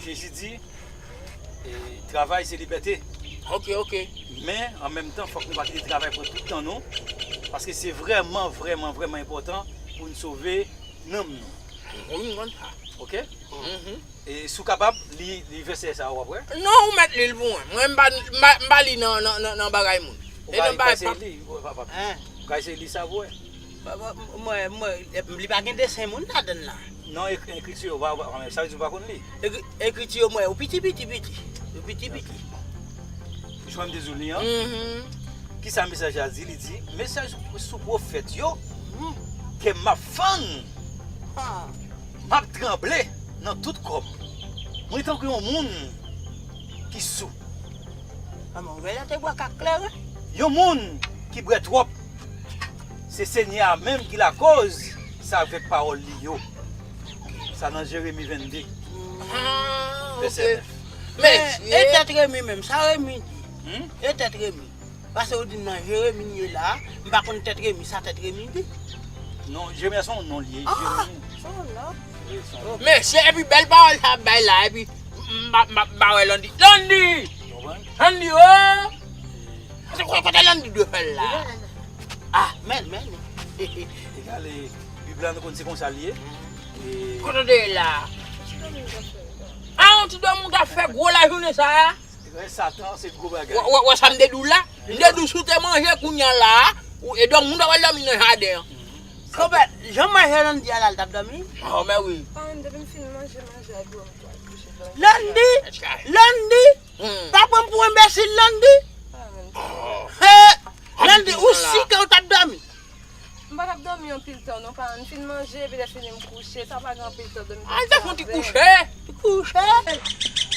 Jezi di, e, travay se libète. Ok, ok. Men, an menm tan, fòk nou pa kite travay pran tout tan nou, paske se vrèman, vrèman, vrèman enpòtan pou n sove nanm nou. Wi, m konn sa. Ok? E si w kapab, li, li vèsè sa a, w ap wè. Non, ou mèt li l pou mwen. Mwen, m pa, m pa, m pa li nan, nan, nan, nan bagay moun. Ou ka eseye li, papa. Ou ka eseye li sa pou wè. Mwen, mwen, li pa gen desen moun ladann la. Non, ek-, ekriti yo, pa, pa, sa vle di ou pa konn li. Ekri-, ekriti yo, mwen, ou piti, piti, piti. Ou piti, piti. Jan m te di w li an. Kisa mesaj la di? Li di, mesaj sou, sou pwofèt yo, kè m ap fann. M ap tranble nan tout kò m. Mwen tankou yon moun ki sou. Yon moun ki bwè twòp. Se Senyè a menm ki lakòz sa avèk pawòl li yo. Sa nan Jeremi vennde, vèsè nèf. Men, e tèt Remi menm, sa Remi di? E tèt Remi? Paske ou di m nan Jeremi m ye la, m pa konn tèt Remi, sa tèt Remi di? Non, Jeremi a se yon non l ye, Jeremi. Se yon non? Wi, se yon non. Mesye, epi bèl pawòl sa ap bay la, epi m pa, m pa, m pa wè Landy. Landy! Landy, oh! Kote, kote Landy dwe fè l la? Ah, men, men. Egal, e, Bib la nou konn se konsa l ye. Kote w te ye la? Ah, yon ti dòmi w t ap fè gwo lajounen sa a? Satan, se gwo bagay. Wè, wè, wè sa m te di w la? M te di w si w te manje kounye a la, ou, e dòmi, moun ta pral dòmi nan jaden an. Konpè, jan manje Landy a la, l t ap dòmi? Oh, men wi. Ah, m depi m fin manje, manje a dòmi, m pral kouche dòmi. Landy! Landy! Pa pran m pou enbesil, Landy! He! Landy, ou si ke w t ap dòmi? M pa t ap dòmi anpil tan non, pa, m fin manje, epi lè fini m kouche, sa pa gen anpil tan dòmi. Al te fon ti kouche. Ti kouche.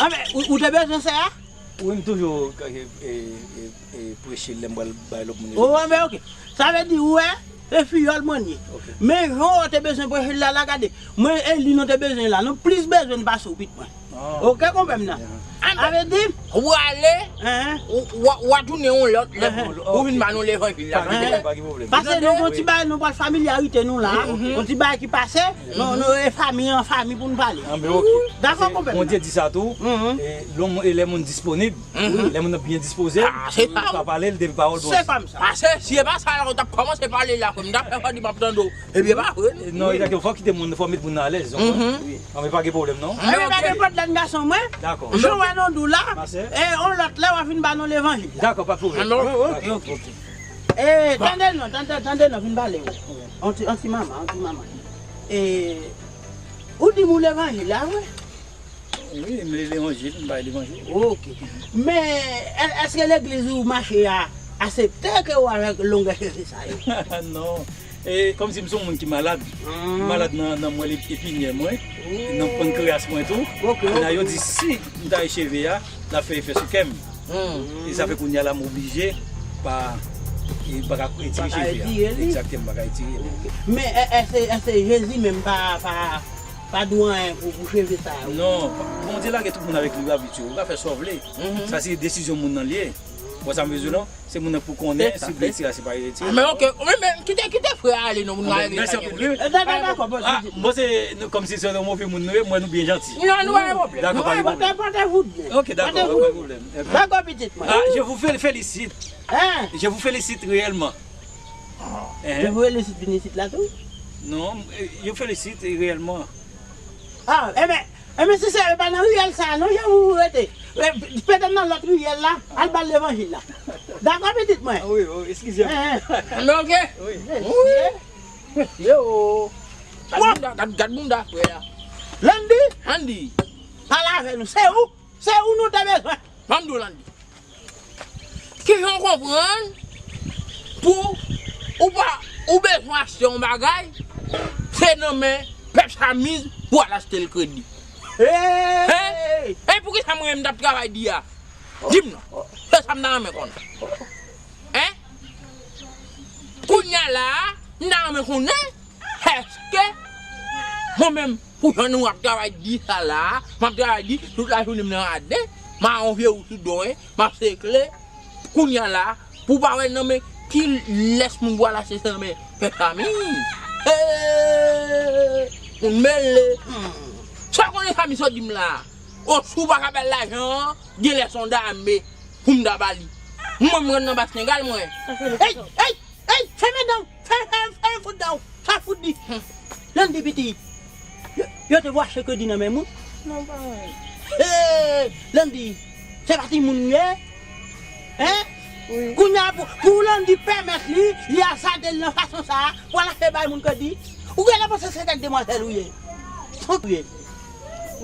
Anben, ou, ou te bezwen sè a? Wi, m toujou e, e, e, e, preche l lè m pral bay lòt moun. O, men oke. Sa vle di, ou wè, se fiyòl mwen ye. Men jan w te bezwen preche l la, la gade. Mwen, e li nou te bezwen la. Nou plis bezwen l pase w, pitit mwen. Oke, konpè m nan. Sa vle di, w ale, w, w, w a tounen yon lòt lè pou, pou vin ba nou levanjil la. Paske nou, nou ti bagay, nou pral familyarite nou la. Yon ti bagay ki pase, nou, nou, e fanmi an fanmi pou nou pale. Dakò, konpè m nan. Bondye di sa tou, e, lè moun disponib, lè moun nan byen dispoze, ou ka pale l de pawòl Bondye. Se kòmsa. Paske si e pa sa la, ou t ap kòmanse pale la, frè m, m t ap fè fò di m ap tande w. Ebyen, pa vre. Non, e fò kite moun, fò met moun nan alèz, ou konprann? Wi. Anben, pa gen pwoblèm, non. Anben, pa gen pwoblèm, gason mwen. Dakò. Jan w wè nou dou la, e, yon lòt lè, w a vin ba nou levanjil la. Dakò, pa pwoblèm. Anben, oke, oke. E, tande non, tande, tande non, vin pale w. On ti, on ti manman, on ti manman. E, ou di m ou levanjil la, wi? Wi, m levanjil, m bay levanjil. Oke. Men, è-, èske legliz ou mache a aksepte ke ou avèk longè cheve sa yo? Non. E, kòmsi m se yon moun ki malad. M malad nan, nan mwèl ep-, epinyè mwen, nan pankreyas mwen tou. Oke, oke. Kounye a yo di si m taye cheve a, l ap fè efè sou kè m. E sa fè kounye a la m oblije pa, e, m pa ka retire cheve a. Egzakteman, m pa ka retire li. Men, è-, èske, èske Jezi menm pa, pa, pa di w anyen pou, pou cheve sa yo? Non, Bondye lage tout moun avèk li, abitye. Ou ka fè sa w vle. Sa se desizyon moun nan li ye. Ou wè sa m vle di w la? Se moun nan pou konnen si l vle retire a, si l pa vle retire. Men oke, men, men, kite, kite frè a ale non, moun nan rete. Mèsi anpil, wi. Dakò, dakò, bon. M panse nou, kòmsi se yon move moun nou ye, m wè nou byen janti. Non, nou pa gen pwoblèm. Dakò, pa gen pwoblèm. Pòte, pòte w byen. Oke, dakò, pa gen pwoblèm. Dakò, pitit mwen. Ah, je vous fé-, félicite. Hein? Je vous félicite réellement. Je vous félicite, vin isit la tou? Non, e, yo felisite reyèlman. Ah, enben, enben, si se pa nan riyèl sa a, non, jan ou rete. E, petèt nan lòt riyèl la, al ba l levanjil la. Dakò, pitit mwen? Ah, wi, wi, eskize m. Enben, oke. Wi. Mesye, mesye, o. Gad bounda, gad, gad bounda frè a. Landy! Landy! Pale avè nou, se ou, se ou nou te bezwen. Ban m di w, Landy. Kijan w konprann pou ou pa, ou bezwen achte yon bagay, se nan men pèp Samiz pou al achte l kredi? Hey! Hein? E poukisa mwen menm m t ap travay di a? Di m non. Se sa m ta renmen konnen. Hein? Kounye a la a, m ta renmen konnen, èske mwen menm, pou jan nou ap travay di sa la a, m ap travay di tout lajounen m nan aden, m a yon vye wou sou do, en, m ap sekle, kounye a la a, pou w pa wè nan men kilès moun pral achte sa nan men pèp Samiz. Hey! Moun mele. Sa w konnen Samiz sot di m la a? O, si w pa ka bay lajan an, genlè se yon dame pou m ta ba li. Mwen, m rann nan Bas Sengal, mwen. Ey, ey, ey, fèmen dan w. Fè, fè, fè fout dan w. Sa fout di. Landy piti. Yo, yo te vwache kredi nan men moun. Non, pa mwen. Hey, Landy, se pa timoun ou ye? Hein? Wi. Kounye a pou, pou Landy pèmèt li, li azade l nan fason sa a, pou al achte bay moun kredi. Ou genlè panse se kèk demwazèl ou ye? Ou ye?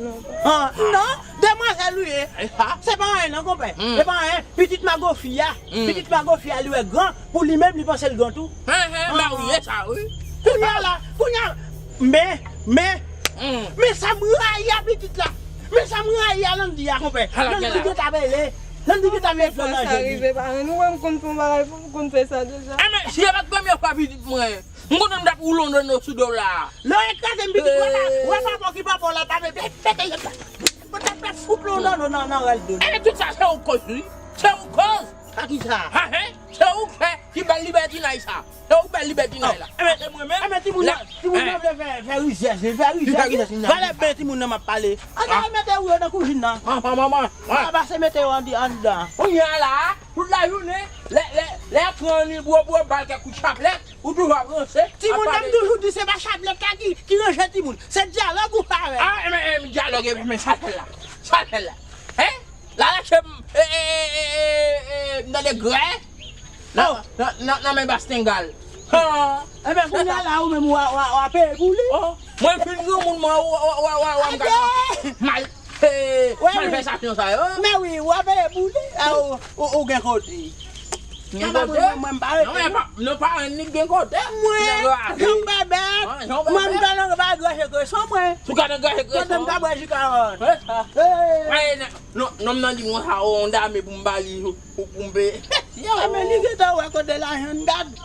Non, pa. Ah, non, demwazèl ou ye. E sa? Se pa anyen non, konpè. Hmm. Se pa anyen. Pitit magofi a. Hmm. Pitit magofi a, li wè gran. Pou li menm, li panse l gran tou. Hein, hein, ah, men ou ye sa, wi. Kounye a la, kounye a. Men, men. Hmm. Men sa m rayi a pitit la. Men sa m rayi a Landy a, konpè. Ala Landy gentan rele. Landy gentan met flan nan je li. Sa rive, pa, nou wè m konn fè yon bagay pou m konn fè sa deja. Eh, men, si se pa t premye fwa pitit mwen. M konnen m t ap woule yon dodo sou do w la. Lè w ekraze m pitit, wè pa, wè papa w ki papa w la, pa mete, mete, mete, mete fout yon dodo nan, nan rèl do l. Enben tout sa se ou k koz wi. Se ou k koz. Sa ki sa? Ha, hen? Se ou k fè ti bèl libètinay sa. Se ou k bèl libètinay la. Enben, se mwen menm. Enben timoun nan, timoun nan vle fè, fè rizèz, li fè rizèz. Valè ben timoun nan m ap pale. Ann al mete ou yo nan kouzin nan. Manman, manman. Ou pa pase mete yo ann, anndan. Kounye a la, tout lajounen, lè, lè, lè y ap pran ni bwo, bwo, bal kèk kout chaplèt. Ou toujou ap ranse. Timoun nan m toujou di se pa chaplèt la ki, ki ranje timoun. Se dyalòg ou fè avè l. Ah, enben, enben, dyalòg, enben, men sa l fè la. Sa l fè la. Hein? L al achte m, e, e, m tande grè nan, nan, nan, nan men Bas Sengal. Ah. Enben, kounye a la, ou menm, w a, w a, w a peye pou li. Oh, mwen fin granmoun, mwen, w a, w a, w a, w a, w a, m ka mal, eh, malvèsasyon sa yo. Men wi, w a peye pou li. Ah, ou, ou, ou gen kote. Sa pa mwen, mwen, mwen, m pa rete, non. Non, pa, non, pa annik gen kote. Mwen, Jean Bèbè, mwen, m ka nan rache kreson, mwen. Ou ka nan rache kreson? Kote m ka bwè ji karant. Hey. Non, non, m nan di mwen sa, yon dame pou m ba li, pou, pou m peye. Yo. A, men li gentan wè kote lajan n gad.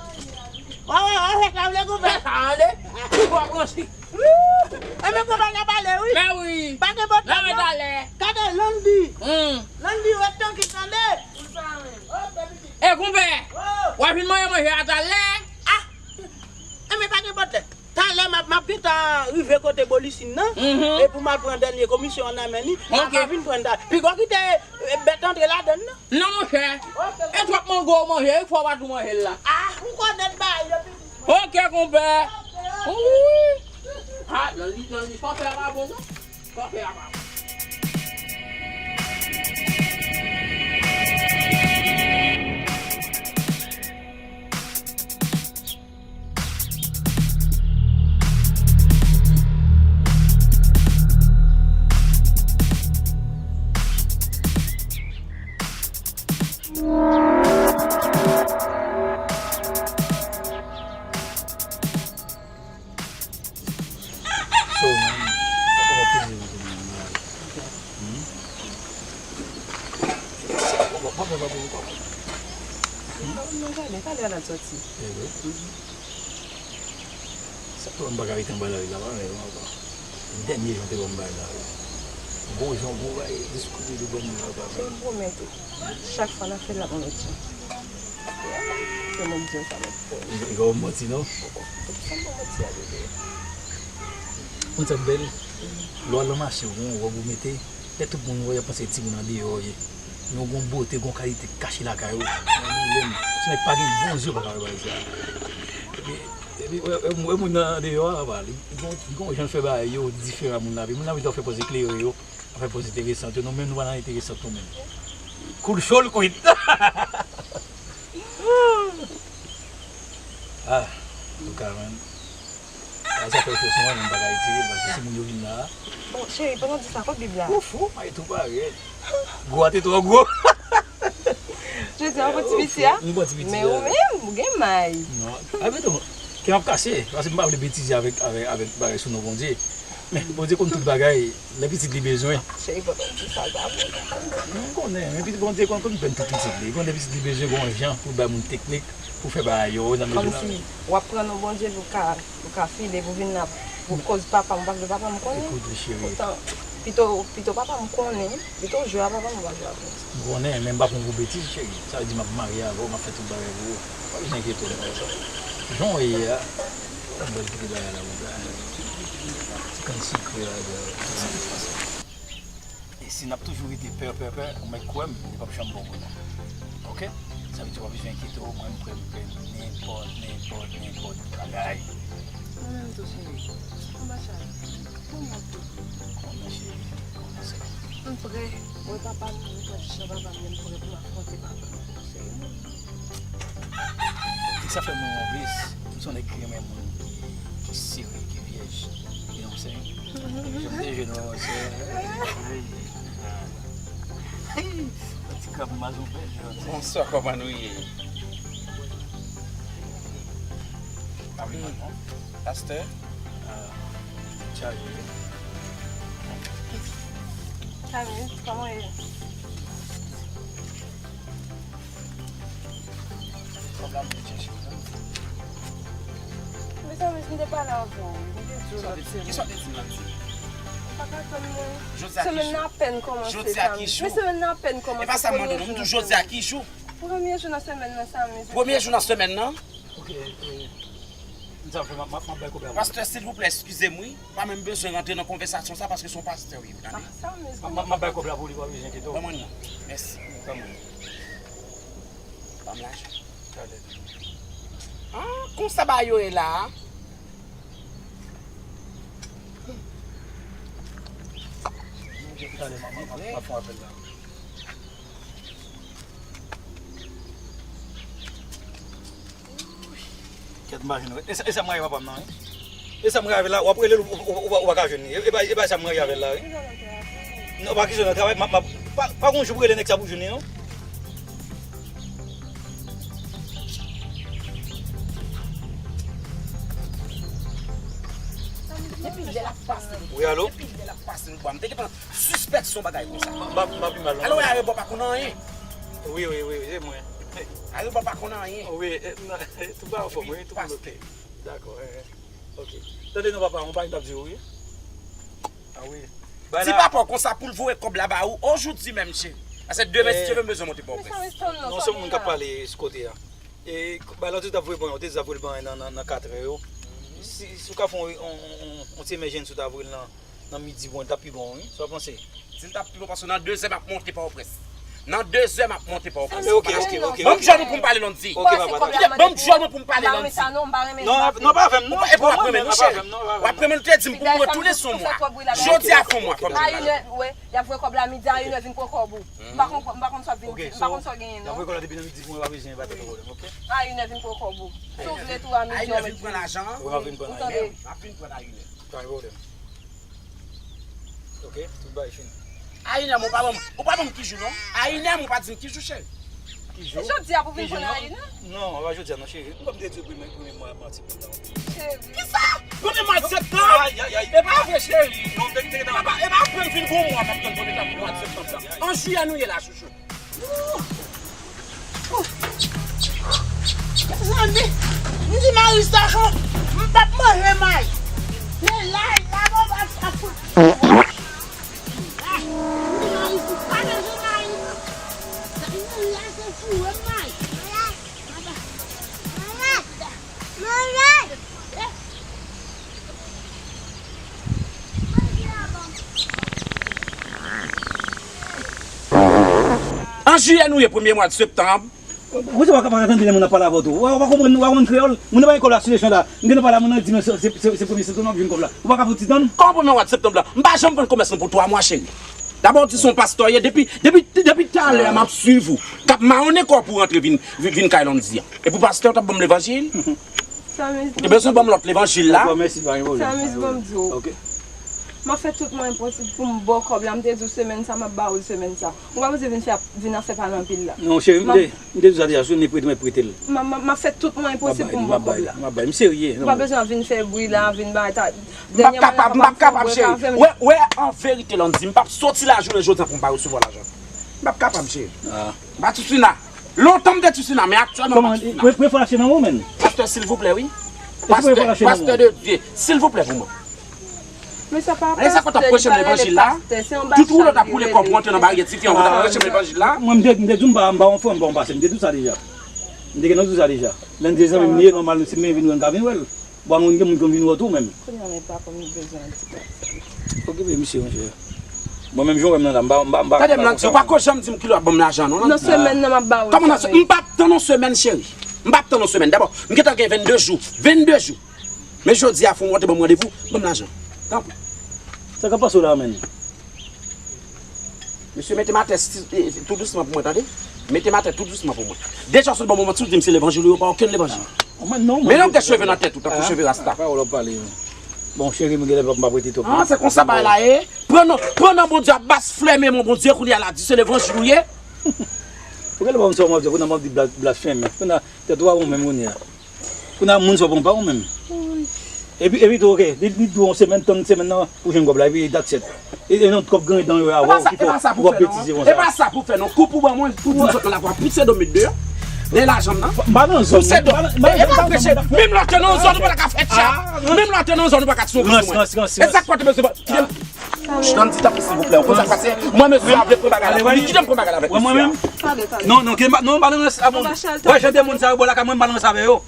Wè, wè, wè, sa vle konpè. Sa vle? Ou pa pran si. E men konpè n ap ale, wi. Men wi. Pa gen pwoblèm, non. Gade, Landy. Hmm. Landy, ret trankil, tande. E konpè, w ap vin manje manje a talè? Ah! E men pa gen pwoblèm. Talè m ap, m ap gentan rive kote Bolisin nan. Mhm. E pou m al pran dènye komisyon an nan men li. M ap vin pran talè. Piga w kite, eh, bèt antre ladann nan. Non, monchè. Ok. E twòp mango w manje, wi, fò w pa tou manje l la. Ah, ou konèt bagay yo, pitit. Ok, konpè. Wi. Ah, nan li, nan li, pa fè a pa bon, non. Sa fè a pa bon. So, man, pa pran plezi nan tout moun nan. Hmm? Papa, papa, papa, papa. Hmm? Non, talè, talè a n ap sòti. Eh wi. Mhm. Sa fè m pa ka rete anba lari la, pa renmen, papa. Dènye jan te ban m bay lari. Bon jan, bon bay, diskou te ban m la, papa. Se yon pwomèt ou. Chak fwa n ap fè l, l ap yon lòt jan. Se mwen k di w sa, mèt Pòl. Li, li pa ban m manti, non? Ou konprann, se pa manti a vle di. Konn sa k bèl? Lè w al nan mache, w gen yon wòb ou mete, lè tout moun wè, y ap panse se timoun andeyò w ye. Men w gen yon bote, w gen yon kalite k kache lakay ou. Nan boulem. Si nèg pa gen bon zye, w pa ka wè bagay sa. Epi, epi, wè, wè, wè moun nan andeyò a, papa, li, li gen, li gen yon jan l fè bagay yo diferan moun lavi. Moun lavi, lè w fè pòz eklere yo, w fè pòz enteresan yo, nou menm nou pa nan enteresan nou menm. Kou l cho, l kwit. Ah, antouka, man. Ay, sa fè w fè sou mwen, men m pa ka retire l, paske si moun yo vin la. Bon, cheri, pandan w di sa, kot Bib la? Ou fou, may tou parèt. Gwo a te twò gwo. Jodi a, ou pran ti piti a? M pran ti piti a. Men ou menm, ou gen may. Non. Ay, men tou, kè m ap kase, paske m pa vle betize avèk, avèk, avèk bagay sou non Bondye. Men, Bondye konn tout bagay, lè pitit li bezwen. Cheri, pandan w di sa, sa bon. M konnen, men pitit Bondye konn, konn pèn tout pitit li. Konn lè pitit li bezwen gon jan pou bay moun teknik, pou fè bagay yo, nan bezwen. Kòmsi w ap pran non Bondye pou ka, pou ka file, pou vin la, pou koz papa m, ou pa vle papa m konnen. Ekoute, cheri. Poutan, pito, pito papa m konnen, pito w jwe a papa m, ou pa jwe avè l. M konnen, men m pa pran w pou betiz, cheri. Sa vle di m ap marye avè w, m ap fè tout bagay pou ou. Pa bezwen enkyete w nan sa. Jan w ye a, m pral kite bagay la konsa. Ti kann sikre la, gade. E si n ap toujou rete pè, pè, pè, ou mèt kwè m, li p ap janm bon pou nou. Oke? Sa vle di w pa bezwen enkyete w, mwen m prè, m prè nenpòt, nenpòt, nenpòt bagay. Mwen menm tou, cheri. Anba chay. Mwen m ap tou. Konnen, cheri, konnen sa. M prè. Mwen papa m, mwen pran ti jan papa m, men m prè pou m afwonte papa m. Cheri, mwen. Sa fè mwen yon bes. M se yon nèg ki renmen moun ki, ki sere, ki vyèj. You know what I'm saying? Jan m te jwenn mwen, mwen se, yon ti krab mazonbèl, you know what I'm saying? Bonswa, kòman nou ye? Pa bliye non. Pastè. Chaje. Chaje, kòman ye? Kòb la m te chèche w, non? Mezanmi, m te pale avè w. M te di w lòt semèn. Kisa w te di m la, ti? Ou pa ka tann mwen. Semèn nan apèn kòmanse, Samy. Men semèn nan apèn kòmanse. E pa sa m mande w, non. M di w jodi a ki jou? Premye jou nan semèn nan, Samy. Premye jou nan semèn nan? Ok, e, m sa fè, m ap, m ap, m ap bay kòb la. Pastè, silvouplè, eskize m, wi. Pa menm bezwen rantre nan konvèsasyon sa, paske se yon pastè, wi, tande. M ap, m ap, m ap bay kòb la pou li, pa bezwen enkyete w. Ban mwen l non. Mèsi. Ban mwen. Ban m lajan. Talè. Ah, konsa bagay yo ye la a? Talè, m ap, m ap, m ap fè yon apèl la. Kèt, m pa jwenn. E sa, e sa m rayi papa m nan, wi. E sa m rayi avè l la, w ap rele l, ou, ou, ou, ou pa ka jwenn li. E, e pa, e pa sa m rayi avè l la, wi. Non, pa kesyon nan travay, m ap, m ap, pa, pa gon jou pou rele nèg sa pou jwenn li, non. Wi, alo? Depi lè l ap pase nan bwa, m te gentan sispèk se yon bagay konsa. M ap, m ap pi mal, non. Alò, arebò pa konn anyen. Wi, wi, wi, wi, se mwen. Arebò pa konn anyen. Wi, eh, non, tout bagay anfòm, wi, tout moun oke. Dakò, eh, eh. Ok. Tande non, papa, yon bagay m t ap di w, wi. Ah, wi. Di papa w konsa pou l voye kòb la ba ou, ojodi menm, cheri. Paske demen, si Dye vle, m bezwen monte Pòtoprens. Non, se yon moun k ap pale sou kote a. E, ba, lòt jou, t ap voye ban, ou te di t ap voye ban nan, nan, nan katrè yo. Si, si w ka fè yon, yon, yon, yon ti emèjens, ou ta voye l nan, nan midi, bon, l t ap pi bon, wi. Sa w panse? Di l t ap pi bon, paske nan dezè, m ap monte Pòtoprens. Nan dezè, m ap monte Pòtoprens. Ok, ok, ok. Ban m jwenn ou pou m pale, Landy. Ok, papa, dakò. Ban m jwenn ou pou m pale, Landy. Non, non, pa avè m, non. Epi w ap renmen l, wi, cheri. W ap renmen l, ou te di m pou m retounen sou mwa. Jodi a fè yon mwa, fò m di w. Y ap voye kòb la midi a inè, vin pran kòb ou. M pa konn, m pa konn sa w ap vin, m pa konn sa w genyen, non. Y ap voye kòb la depi nan midi pou mwen, pa bezwen, pa gen pwoblèm, ok? A inè, vin pran kòb ou. Si w vle tou a midi, a inè, vin pran lajan an. Ou ap vin pran lajan an. Ou tande? M ap vin pran a inè. Pa gen pwoblèm. Ok, tout bagay fini. A inè, men w pa ban m, ou pa ban m ki jou, non. A inè, men w pa di m ki jou, cheri. Ki jou? Jodi a pou vin pran a inè? Non, pa jodi a, non, cheri. M konn te di w premye, premye mwa, manti. Kisa? Premye mwa septanm? Ay, ay, ay. E pa vre, cheri. Non, te, te, e pa, e pa apre m fin gon mwa m ap tann premye mwa septanm la. An jiyè nou ye la, chouchou. Mezanmi, m di Maris Tachon, m p ap manje may. Se lay la, bon, ap, ap fout. M di Maris, m pa manje may, non. Sa ki nan lay, se foure may. An jiyè nou ye, premye mwa de septanm. Kote w pa ka pa tande lè moun ap pale avè w tou? W pa konprann, w pa konprann kreyòl? Moun nan pa gen kòb la sou leson la. M gentan pale a moun nan, di men se, se, se, se premye septanm w ap jwenn kòb la. Ou pa ka fout ti tann? Kòman premye mwa de septanm la? M pa janm pran komès mwen pou twa mwa, cheri. Dabò, w di se yon pastè w ye. Depi, depi, depi talè a, m ap swiv ou. K ap mawonnen kò w pou w rantre vin, vin, vin kay Landy an. Epi pastè w t ap ban m levanjil? Ou te bezwen ban m lòt levanjil la? Dakò, mèsi, pa gen pwoblèm. Sa mis, bon, m di w. Ok. M ap fè tout mwayen posib pou m ba w kòb la. M te di w semèn sa, m ap ba ou l semèn sa. Ou pa bezwen vin fè, vin ap fè pale anpil la. Non, cheri, m te, m te di w sa deja, si w vle prete, mwen prete l. M ap, m ap, m ap fè tout mwayen posib pou m ba w kòb la. M ap bay li, m ap bay li. M ap bay li. M se serye, non. Ou pa bezwen vin fè bri la, vin bay ta, dènyèman, m ap kapab, cheri. Wè, wè, an verite, Landy, m p ap soti lajounen jodi a pou m pa resevwa lajan. M p ap kapab, cheri. Ah. M pa Tisina. Lontan m te Tisina, men aktyèlman m pa Tisina. Kòman, premye fwa l achte nan men w, menm? Pastè, silvouplè, wi. Pastè, pastè de Dye, silvouplè pou mwen. Men sa pa pastè, li pa rele pastè, se yon bachal li rele. Tout woulè w t ap woule kò pou antre nan baryè tifi an, ou t ap preche levanjil la. Mwen, m te, m te di w m pa, m pa yon frè, m pa yon pastè, m te di w sa deja. M te gentan di w sa deja. Lè n te zanmi m ye, nòmal, si m vin wè, m ka vin wè l. Bon, moun gen moun konn vin wè w tou menm. Kounye a, men pa konn bezwen an ti pastè. Okipe misye, monchè. Mwen menm, jan w wè m nan la, m pa, m pa, m pa. Tande m, Landy, ou pa ko janm di m kilè w ap ban m lajan, non, Landy. Nan semèn nan, m ap ba ou l. Kòman nan se-, m p ap tann yon semèn, cheri. M p ap tann yon semèn. Dabò, m gentan gen vennde jou. Vennde jou. Men jodi a, fò w te ban m randevou, ban m lajan. Tanpri. Sa k ap pase w la, menm? Mesye, mete m atè tou dousman pou mwen, tande? Mete m atè tou dousman pou mwen. Deja, w sot ban m manti, w di m se levanjil ou ye, ou pa okenn levanjil. Men non, w gen cheve nan tèt ou, tankou cheve rasta. Pawòl w ap pale, wi. Bon, cheri, mwen genlè pa, m pa prete twòp. Ah, se konsa bagay la ye? Pran non, pran non Bondye a bas flèmen, mon Bondye, kounye a la, di se levanjil ou ye? Ou genlè pa konn sa w ap di, kounye a m ap di bla-, blasfèmi. Kounye a, tèt ou pa bon menm kounye a. Kounye a moun sa w pran pa ou menm. Epi, epi tou, oke, li, li di w yon semèn, tann semèn nan pou jwenn kòb la, epi that's it. E, e non, kòb gen dan yo a, wè, ki fè w ap betize konsa. E pa sa pou fè non, koup ou ban mwen, pou di m sot nan lavwa, pouse do met deyò. Nan lajan m nan. M pa nan zòn. Pouse do. E pa vre, cheri. Menm lè w te nan zòn, ou pa ta ka fè tcha. Menm lè w te nan zòn, ou pa ka sou mwen. Rans, rans, rans. E sa k pa te bezwen. Landy, tanpri, silvouplè, ou konn sa k pase? Mwen, mesye a vle pran bagay la. Li kite m pran bagay la avèk mesye a. Mwen menm? Tande, tande. Non, non, ke m pa, non, m pa nan rans avè w. Wè, jan de moun sa yo bò lakay mwen, m pa nan rans avè yo.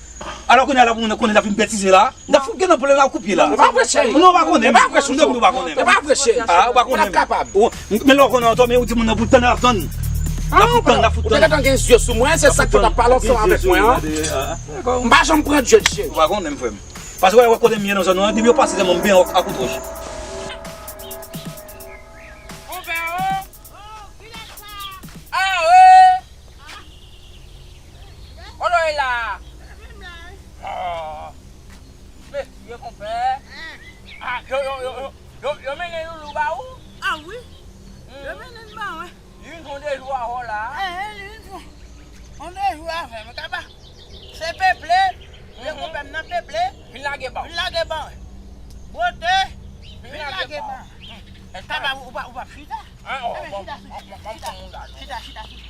Alò kounye a la pou moun nan konnen l ap vin betize la. N ap fout gen nan pwoblèm la, koup pye la. E pa vre, cheri. Non, ou pa konnen. E pa vre, chouchou. Ou pa konnen. E pa vre, cheri. Ah, ou pa konnen. Ou pa kapab. Men lè w konnen, w tande, ou di moun nan pou l tann, l ap tann. L ap fout tann, l ap fout tann. Ou te gentan gen zye sou mwen, se sa k fè w t ap pale ansanm avèk mwen an. M pa janm pran djòl, cheri. Ou pa konnen, frè m. Paske wè, wè kote m ye nan zòn nan, depi yo pase sèlman m benyen ak wòch. Konpè o! Ah wi! Kote w ye la? Oh! Mesye, konpè! Ah, yo, yo, yo, yo, yo, yo mennen loulou ba ou? Ah wi! Yo mennen l ba mwen. Li vin fon de jou avè w la. Eh, li vin fon, fon de jou avè m. Kaba. Se peple. Se konpè m nan peple. Vin lage ba w. Vin lage ba w. Bwote. Sa pa, ou pa, ou pa chita? Hein, oh, bon, chita, bon, bon, bon, chita, bon, bon, chita, chita, chita.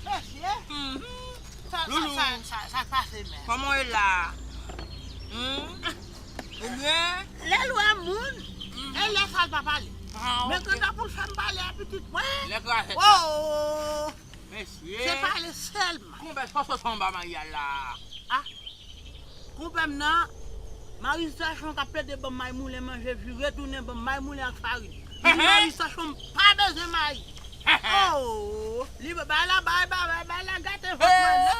Mèsi, hein. Mhm. Sa, sa, Loulou. Sa, sa, sa k pase, men? Kòman w ye la? Hmm? Ou byen? Lè l wè moun, mhm, e lè sa l pa pale. Ah, men ok. Kanta pou l fè m pale a pitit mwen. Lè krazèt la. Oh! Mesye. Se pale sèlman. Konbyen sa w sot anba Maryal la? Ah. Konpè m nan, Marie Sachon k ap plede ban m may moulen manje, vire tounen ban m may moulen ak farin. Li di Marie Sachon m pa bezwen mayi. Oh, li bay la, bay, bay, bay, bay la gate vant mwen non.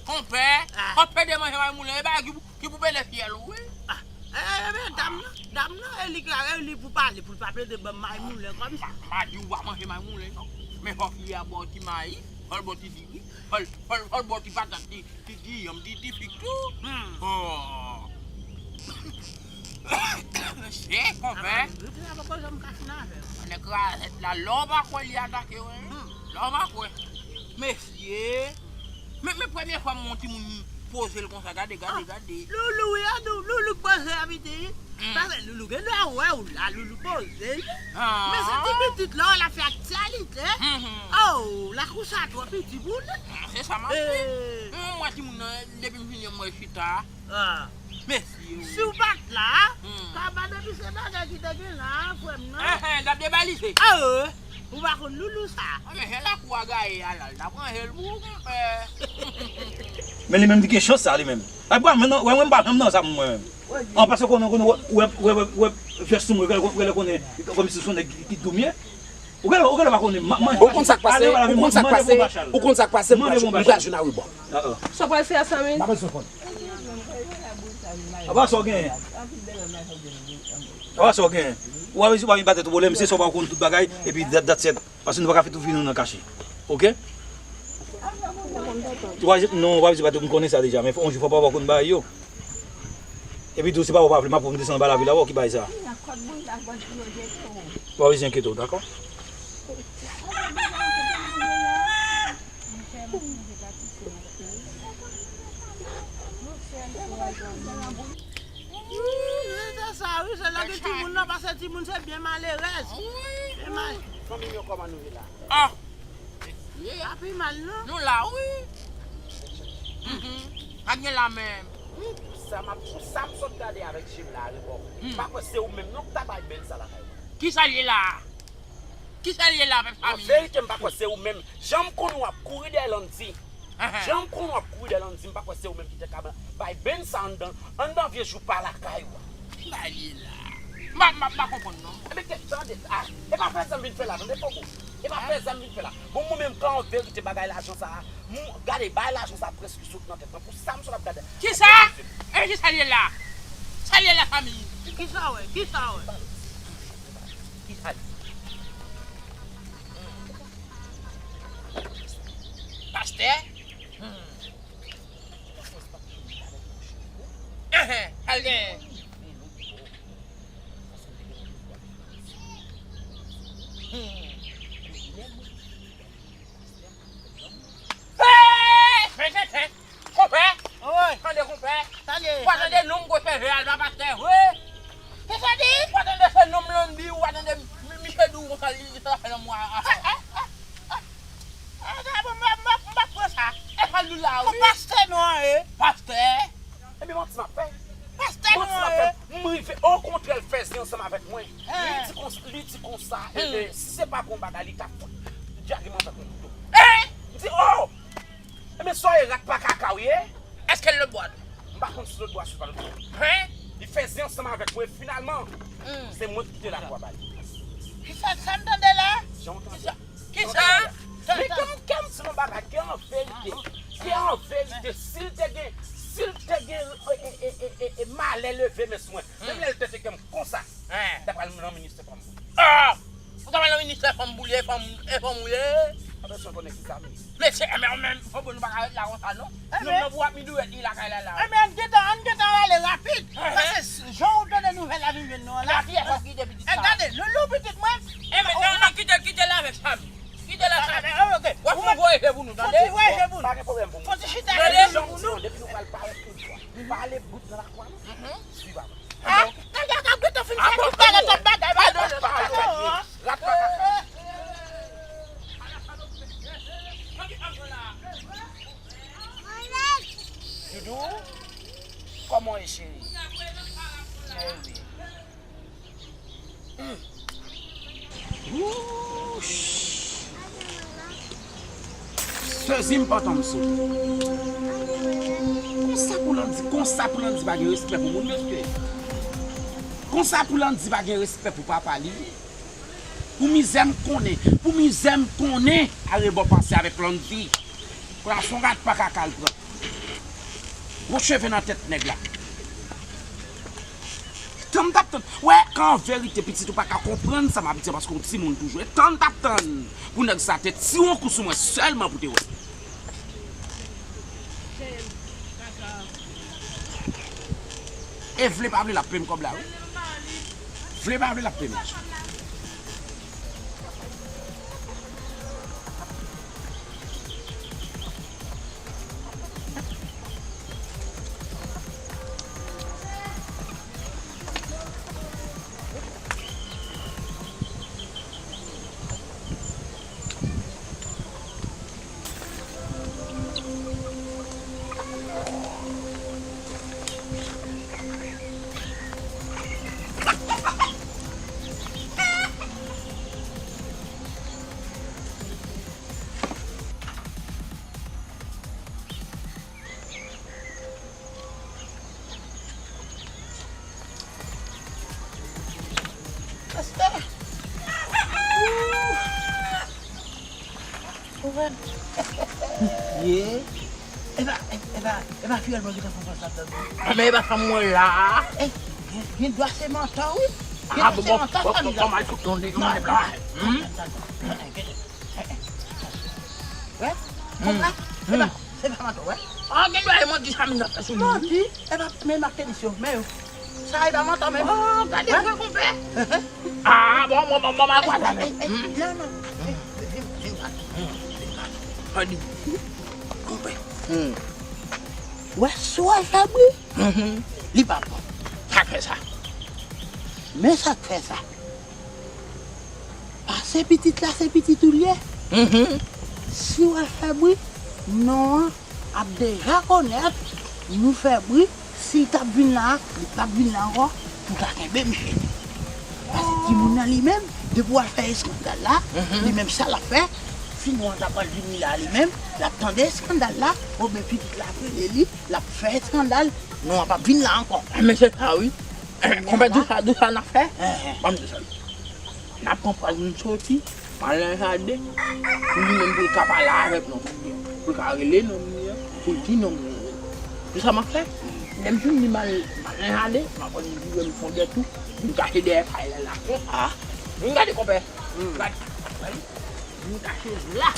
Konpè, ah, konpè de manje may moulen, e bagay ki pou, ki pou pede fyèl ou, wi. Ah, eh, eh, men dam nan, dam nan, e li klare, li pou pale, pou l pa plede ban m may moulen kòmsa. M pa di w pa manje may moulen, non. Men fòk li a ba w ti mayi, fò l ba w ti diri, fò l, fò l, fò l ba w ti patat, ti, ti giyanm, ti, ti fig tou. Hmm. Oh. Mesye, konpè. Wi, ti la poko janm ka fin avè w. Nèg krazèt la, lè w pa kwè li atake w, wi. Hmm. Lè w pa kwè. Mesye. Men, men premye fwa m wè yon timoun poze l konsa, gade, gade, ah, gade. Loulou, wi, a, Loulou poze a piti. Hmm. Paske Loulou gen dwa wè w la, Loulou poze l. Ah. Men se ti pitit la, w la fè aktyalite. Mhm. Oh, lakou sa twò piti pou li. Ah, se sa m ap di. Eh. Mwen, mwen, timoun nan, depi m vini, mwen chita. Ah. Mesye, wi. Si w pa t la, hmm, kaba depi se bagay ki te gen la, frè m nan. Eh, eh, l ap debalize. Ah, wi. Ou pa konn Loulou sa. Ah, men jè lakou a gaye a la, l ta pran jè l pou ou, konpè. Men li menm li gen chans sa, li menm. Ay, bwa, men non, wè, mwen, m pa janm nan sa, mwen menm. An, paske konnen, konnen, wè, wè, wè, wè, vès sou mwen, wè, wè, konnen, kòmsi se yon nèg ki, ki doumye. Ou genlè, ou genlè pa konnen, ma, manje. Ou konn sa k pase, ou konn sa k pase, ou konn sa k pase, m pral jwenn a rebò. Ah, ah. Sa w pral fè a, Samy? M pa bezwen konn. Apa sa w genyen? Apa sa w genyen? Ou pa bezwen, ou pa vin ba tèt ou pwoblèm, se sa w pa konn tout bagay, epi dat, dat sèt. Paske nou pa ka fè tout vi nou nan kache. Oke? Ou pa, non, ou pa bezwen ba tèt, m konnen sa deja, men fò, yon jou fò papa w konn bagay yo. Epi tou, si papa w pa vle, m ap pran m desann anba lavil la, wè ki bagay sa. Ou pa bezwen enkyete w, dakò? Wi, se sa, wi, se lè gen timoun nan, paske timoun se byen malerèz. Byen mal. Fanmi m yo, kòman nou ye la? Ah! Mesye. Pa pi mal, non. Nou la, wi. Mhm. Pa gen la menm. Sa m ap, pou sa m sot gade avèk je m la, rebò. Hmm. M pa kwè se ou menm, non, k ta bay bèl sa lakay mwen. Kisa l ye la? Kisa l ye la, pèp Samy? An verite, m pa kwè se ou menm. Jan m konn ou ap kouri dèyè Landy. Ahan. Jan m konn ou ap kouri dèyè Landy, m pa kwè se ou menm ki te ka bay bèl sa anndan, anndan vye joupa lakay ou a. Kisa l ye la? M pa, m pa, m pa konprann, non. Ebyen, tande, ah, e pa fè zam vin fè la, tande, Fogo. E pa fè zam vin fè la. Bon, mwen menm, kan an verite bagay lajan sa a, m, gade, bay lajan sa a prèske sot nan tèt mwen. Pou sa m sot ap gade. Kisa? E kisa l ye la? Sa l ye la, fanmi? Kisa w wè? Kisa w wè? Kisa l ye? Pastè? Enhen, sa l genyen? Hey! Men tenten! Konpè! Wi. Tande, konpè! Tande! W a tande non m gwo cheve a, l pa pastè vre! Kisa di? W a tande se non m Landy, w a tande mi-, misye di w konsa, li, li sa fè nan mwa a. Ah, ah, ah, ah. Ah, sa bon, m pa, m pa, m pa pran sa. E sa l di la, wi. Ou pastè non an, e? Pastè? Ebyen, manti m ap fè. Pastè nou an, e. M rive, okontrè, l fè zen ansanm avèk mwen. Li di konsa, li di konsa, e, si se pa pou yon bagay, li ta fout djage m avèk yon kouto. M di, oh! Ebyen, sa w ye, rat pa kaka w ye? Èske l lòtbò a tou? M pa konn si lòtbò a sou pa lòtbò. Li fè zen ansanm avèk mwen, finalman, se mwen ki kite lakou a ba li. Kisa sa m tande la? Jan w tande. Kisa? Men kè m, kè m di yon bagay, kè an verite, kè an verite, si l te gen, si l te gen, e, e, malè leve men sou mwen, menm lè l tete kè m konsa, m ta pral nan ministè fanm. Ah! Ou ta pral nan ministè fanm pou l ye, fanm, e fanm ou ye? Pa bezwen konnen kisa m ye. Mesye, e men, men, fò bon nou pa ka ret la konsa, non. Nonm nan pou ap midouyèt li lakay la, la. Ebyen, ann gentan, ann gentan rale rapid. Paske jan w tande nouvèl la vin jwenn nou an la. Gade, Loulou pitit mwen. Ebyen, non, non, kite, kite l avèk Samy. Kite l avèk Samy. W ap fè voye je pou nou, tande? Fon ti chita, Loulou, pou nou. Depi nou pral parèt tout fwa. Pale bout nan lakwa nou. Swiv avè m. Ah, tande, ak ap gentan fin fè tout bagay, tout bagay. Bonjou. Kòman w ye, cheri? Cheri. Hmm. Wouch. Sezi m pantan m sou. Konsa pou Landy, konsa pou Landy pa gen respè pou moun, mesye. Konsa pou Landy pa gen respè pou papa li. Pou mizè m konnen, pou mizè m konnen, arebò pase avèk Landy. Kòm se yon rat pa kaka l pran. Gwo cheve nan tèt nèg la. Tan m t ap tann. Wè, kan an verite, pitit ou pa ka konprann sa m ap di a, paske w timoun toujou. E tan m t ap tann pou nèg sa te tire yon kou sou mwen sèlman pou te wè. E vle pa vle, l ap peye m kòb la, wi. Vle pa vle, l ap peye m. Pastè! Ou wè? Ye. E pa, e pa, e pa fiyèl mwen ki te fè fas ladan. Men e pa sa mwen la. Eh, gen, gen dwa se mantò, wi. Gen dwa se mantò, sa m di la. Wè? Konprann? Se pa, se pa mantò, wè. Ah, gen dwa e manti sa m nan fè sou li. Manti, e pa, men m ap te di yo, men yo. Sa e pa mantò menm. Oh, gade vre, konpè. Ah, bon, bon, bon, bon, m al kwaze avè l. Non, non. Vin, vin, vin, vin, vin. Gade. Konpè. Wè, si w al fè bri, li pa bon. Sa k fè sa? Men sa k fè sa. Pase pitit la, se pitit ou l ye. Si w al fè bri, non an ap deja konèt nou fè bri. Si l t ap vin la, li p ap vin la ankò pou ta kenbe misye. Paske timoun nan li menm, depi w al fè eskandal la, li menm sa l ap fè. Fimon an ta pral vini la li menm, l ap tande eskandal la, oubyen pitit la ap rele li, l ap fè eskandal, non an p ap vin la ankò. Men se sa wi. Konpè, di sa, di sa n ap fè? Ban m di sa. N ap pran pòz nou soti, m al nan jaden, pou li menm pou l ka pale avèk nonm li an, pou l ka rele nonm li an, pou l di nonm li an. Se sa m ap fè. Lè m fin li, m al, m al nan jaden, m ap pran li vire m fon dèyè tou, vin kache dèyè kay la la. Ah, vin gade konpè. Gade. Vin kache la.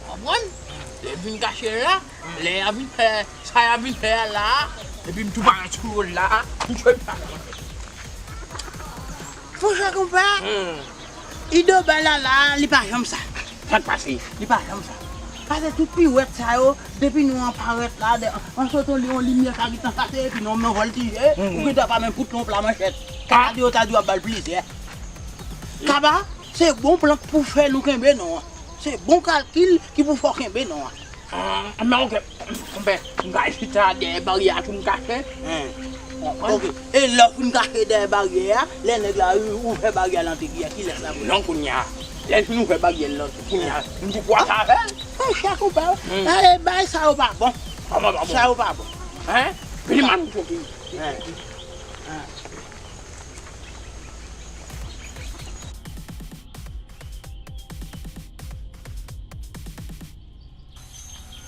Konprann? Lè vin kache la, lè y a vin fè sa y a vin fè a la, epi m tou parèt sou yo la, m jwe m pa. Monchè konpè, Ido bay la la, li pa janm sa. Sa k pase? Li pa janm sa. Pase tout piwèt sa yo, depi nou an parèt la, de, an sot yon li, yon limyè ka gentan kase, epi non, men vòltije, ou gentan pa menm fout non pla manchèt. Kaba di yo ta di w ap ba l plizyè. Kaba, se bon plant pou fè nou kenbe non an. Se bon kalkil ki pou fè w kenbe non an. Ah, men oke, konpè, m ka chita dèyè baryè a tou m kache. Konprann? Oke. E lè w fin kache dèyè baryè a, lè nèg la ou-, ouvè baryè a l antre, kiyès, kilès la pou l? Non, kounye a, lè l fin ouvè baryè l antre, kounye a, m di pwa sa avè l. Monchè konpè, e bagay sa yo pa bon. Kòman pa bon? Sa yo pa bon. Hein? Vini m ann choke.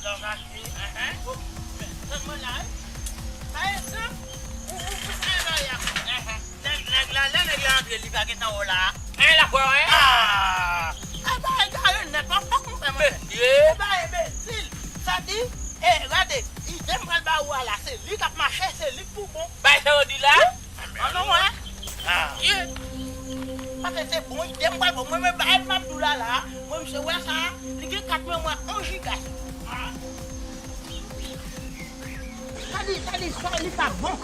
Lè w mache, enhen. Tann mwen la, wi. Pa egzanp, ou, ou, ou fè bagay la. Enhen. Nèg, nèg la, lè nèg la antre, li pa gentan wè w la. Enhen, l ap wè w, enhen. Ah! E bagay egare nèt, w ap fè konsa, monchè. Mesye! E bagay enbesil. Sa di, e, gade, ide m pral ba ou a la, se li k ap mache, se li k pou bon. Bay sa yo di la? An non, wè. Ah. Ye. Paske se bon ide m pral ba w. Mwen, mwen, bagay m ap di w la, la, mwen, misye wè sa, li gen kat memwa on jiga. Ah. Sa di, sa di, sa li pa bon.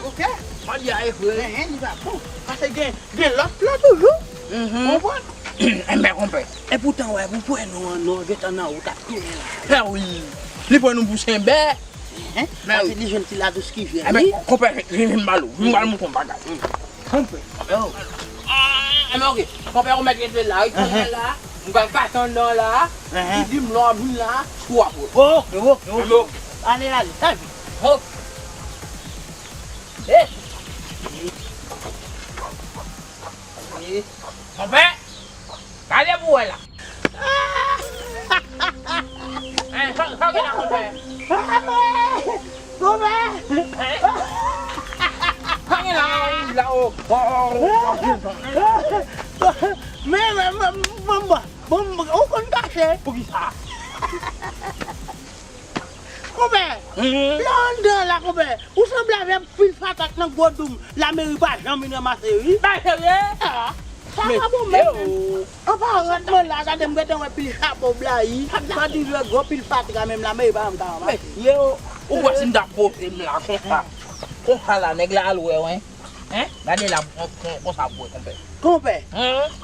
Oke? Sa di a e vre. Enhen, li pa bon. Paske gen, gen lòt plan toujou. Konprann? Enben, konpè. Epoutan, wè, pou pran nou an, nou gentan nan wout ap tounen la. Fè wi. Li pran nou pou senbè. Hein? Paske li jwenn ti ladous ki vyen. Enben, konpè, vin, vin, vin ba l ou. Vin ba l mouton bagay. Konpè. Yo. Ah, enben, ok. Konpè, ou mèt rete la. Wi, kounye a la, m pral pase anndan la. Li di m lè w ap vin la, ou ap wè. Ok, ok, ok. Enben, ok. Ale, ale. Sa vit. Ok. Eh. Konpè. Gade pou wè la. Hein, sa, sa gen la, konpè? Konpè! Hein? Sa gen la, la, o. Men, men, men, bon, bon, bon, ou konn kache. Poukisa? Konpè, lè w anndan la, konpè, ou sanble avèk pil fatak nan gwo doum. Lameri pa janm vin ranmase, wi. Bay serye? Ah, sa pa bon menm. An paran mwen la, gade m gentan wè pil chapo blayi. Sa di jwe gwo pil fatra menm lameri pa janm ka ranmase. Mesye, ou wè si m ta poze m la konsa. Konsa la, nèg la al wè, wi. Hein? Gade la, kon, kon, konsa pou wè, konpè. Konpè,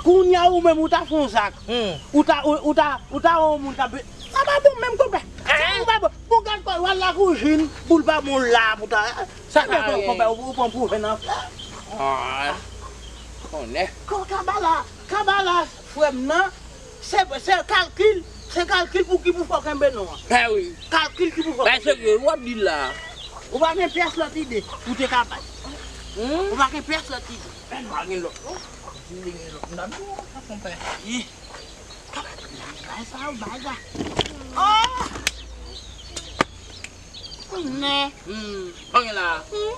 kounye a ou menm ou ta fè yon zak. Ou ta, ou, ou ta, ou ta wè yon moun k ap, sa pa bon menm, konpè. Sa pa bon. Bon, gad kò, w al lakouzin, boul pa bon la, pou ta. Sa pa konpè, ou, ou pran pou fè nan flè. Ah, konnen. Kò kabala, kabala, frè m nan, se, se kalkil, se kalkil pou ki pou fè w kenbe non an. Ben wi. Kalkil ki pou fè w kenbe. Ben serye, w ap di la. Ou pa gen pyès lòt ide pou te ka bay. Hmm? Ou pa gen pyès lòt ide. Ben pa gen lòt non. Di li gen lòt. M t ap di w sa, konpè. Yi. Bay sa, bay sa. Oh! Konnen. Hmm. Konnen la. Hmm.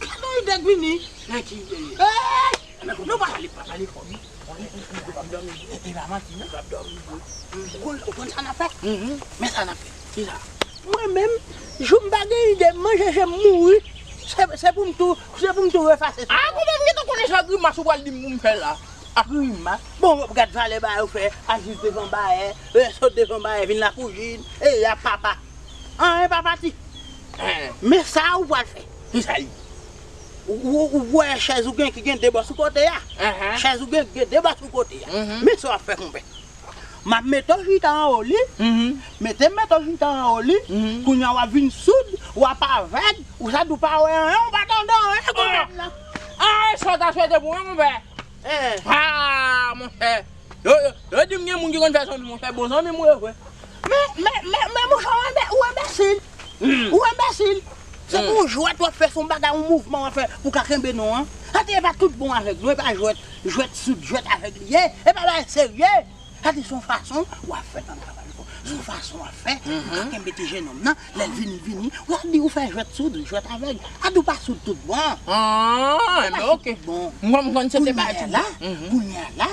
Gade yon ide k vini. Nan ki ide? Hey! Nou pa pale, pa pale fò, wi. Ou p ap dòmi. E, e pa manti, non? Ou p ap dòmi, wi. Ou konn, ou konn sa n ap fè? Mhm. Men sa n ap fè. Kisa? Mwen menm, jou m pa gen ide, m manje, je m mouri. Se, se pou m tou, se pou m tou efase sou. Ah, kòman m gentan konnen sa grimas ou pral di m pou m fè la? Ah, grimas? Bon, gad valè ba yo fè, al jis devan bayè, e, sot devan bayè, vin lakouzin, e, y ap papa. An, e pa pati. Hein. Men sa ou pral fè. Kisa l ye? Ou, ou, ou wè chèz ou gen ki gen de bò sou kote a. Ahan. Chèz ou gen ki gen de bò sou kote a. Mhm. Men sa w ap fè, konpè. M ap mete w chita anwo li. Mhm. Mete m mete w chita anwo li. Mhm. Kounye a w ap vin soud, w ap avèg, ou sa di w pa wè anyen, ou pa tande anyen, konpè m nan. Ah, sa w ta swete pou mwen, konpè. Eh. Ah, monchè. Yo, yo, yo di m gen moun ki konn fè zanmi, monchè, bon zanmi m ou ye vre. Men, men, men, men, monchè, ou enbe-, ou enbesil. Hmm. Ou enbesil. Se pou yon jwèt w ap fè, se yon bagay, yon mouvman w ap fè pou w ka kenbe non an. Sa te e pa tout bon avèg nou, e pa jwèt, jwèt soud, jwèt avèg li ye, e pa bagay serye. Sa te se yon fason w ap fè tann travay ou. Se yon fason w ap fè pou w ka kenbe ti jenòm nan. Lè l vini, vini, w ap di ou fè jwèt soud, jwèt avèg. A di w pa soud tout bon. Ah, men ok. Bon. Mwen, m konn se te bagay tout bon. Kounye a la,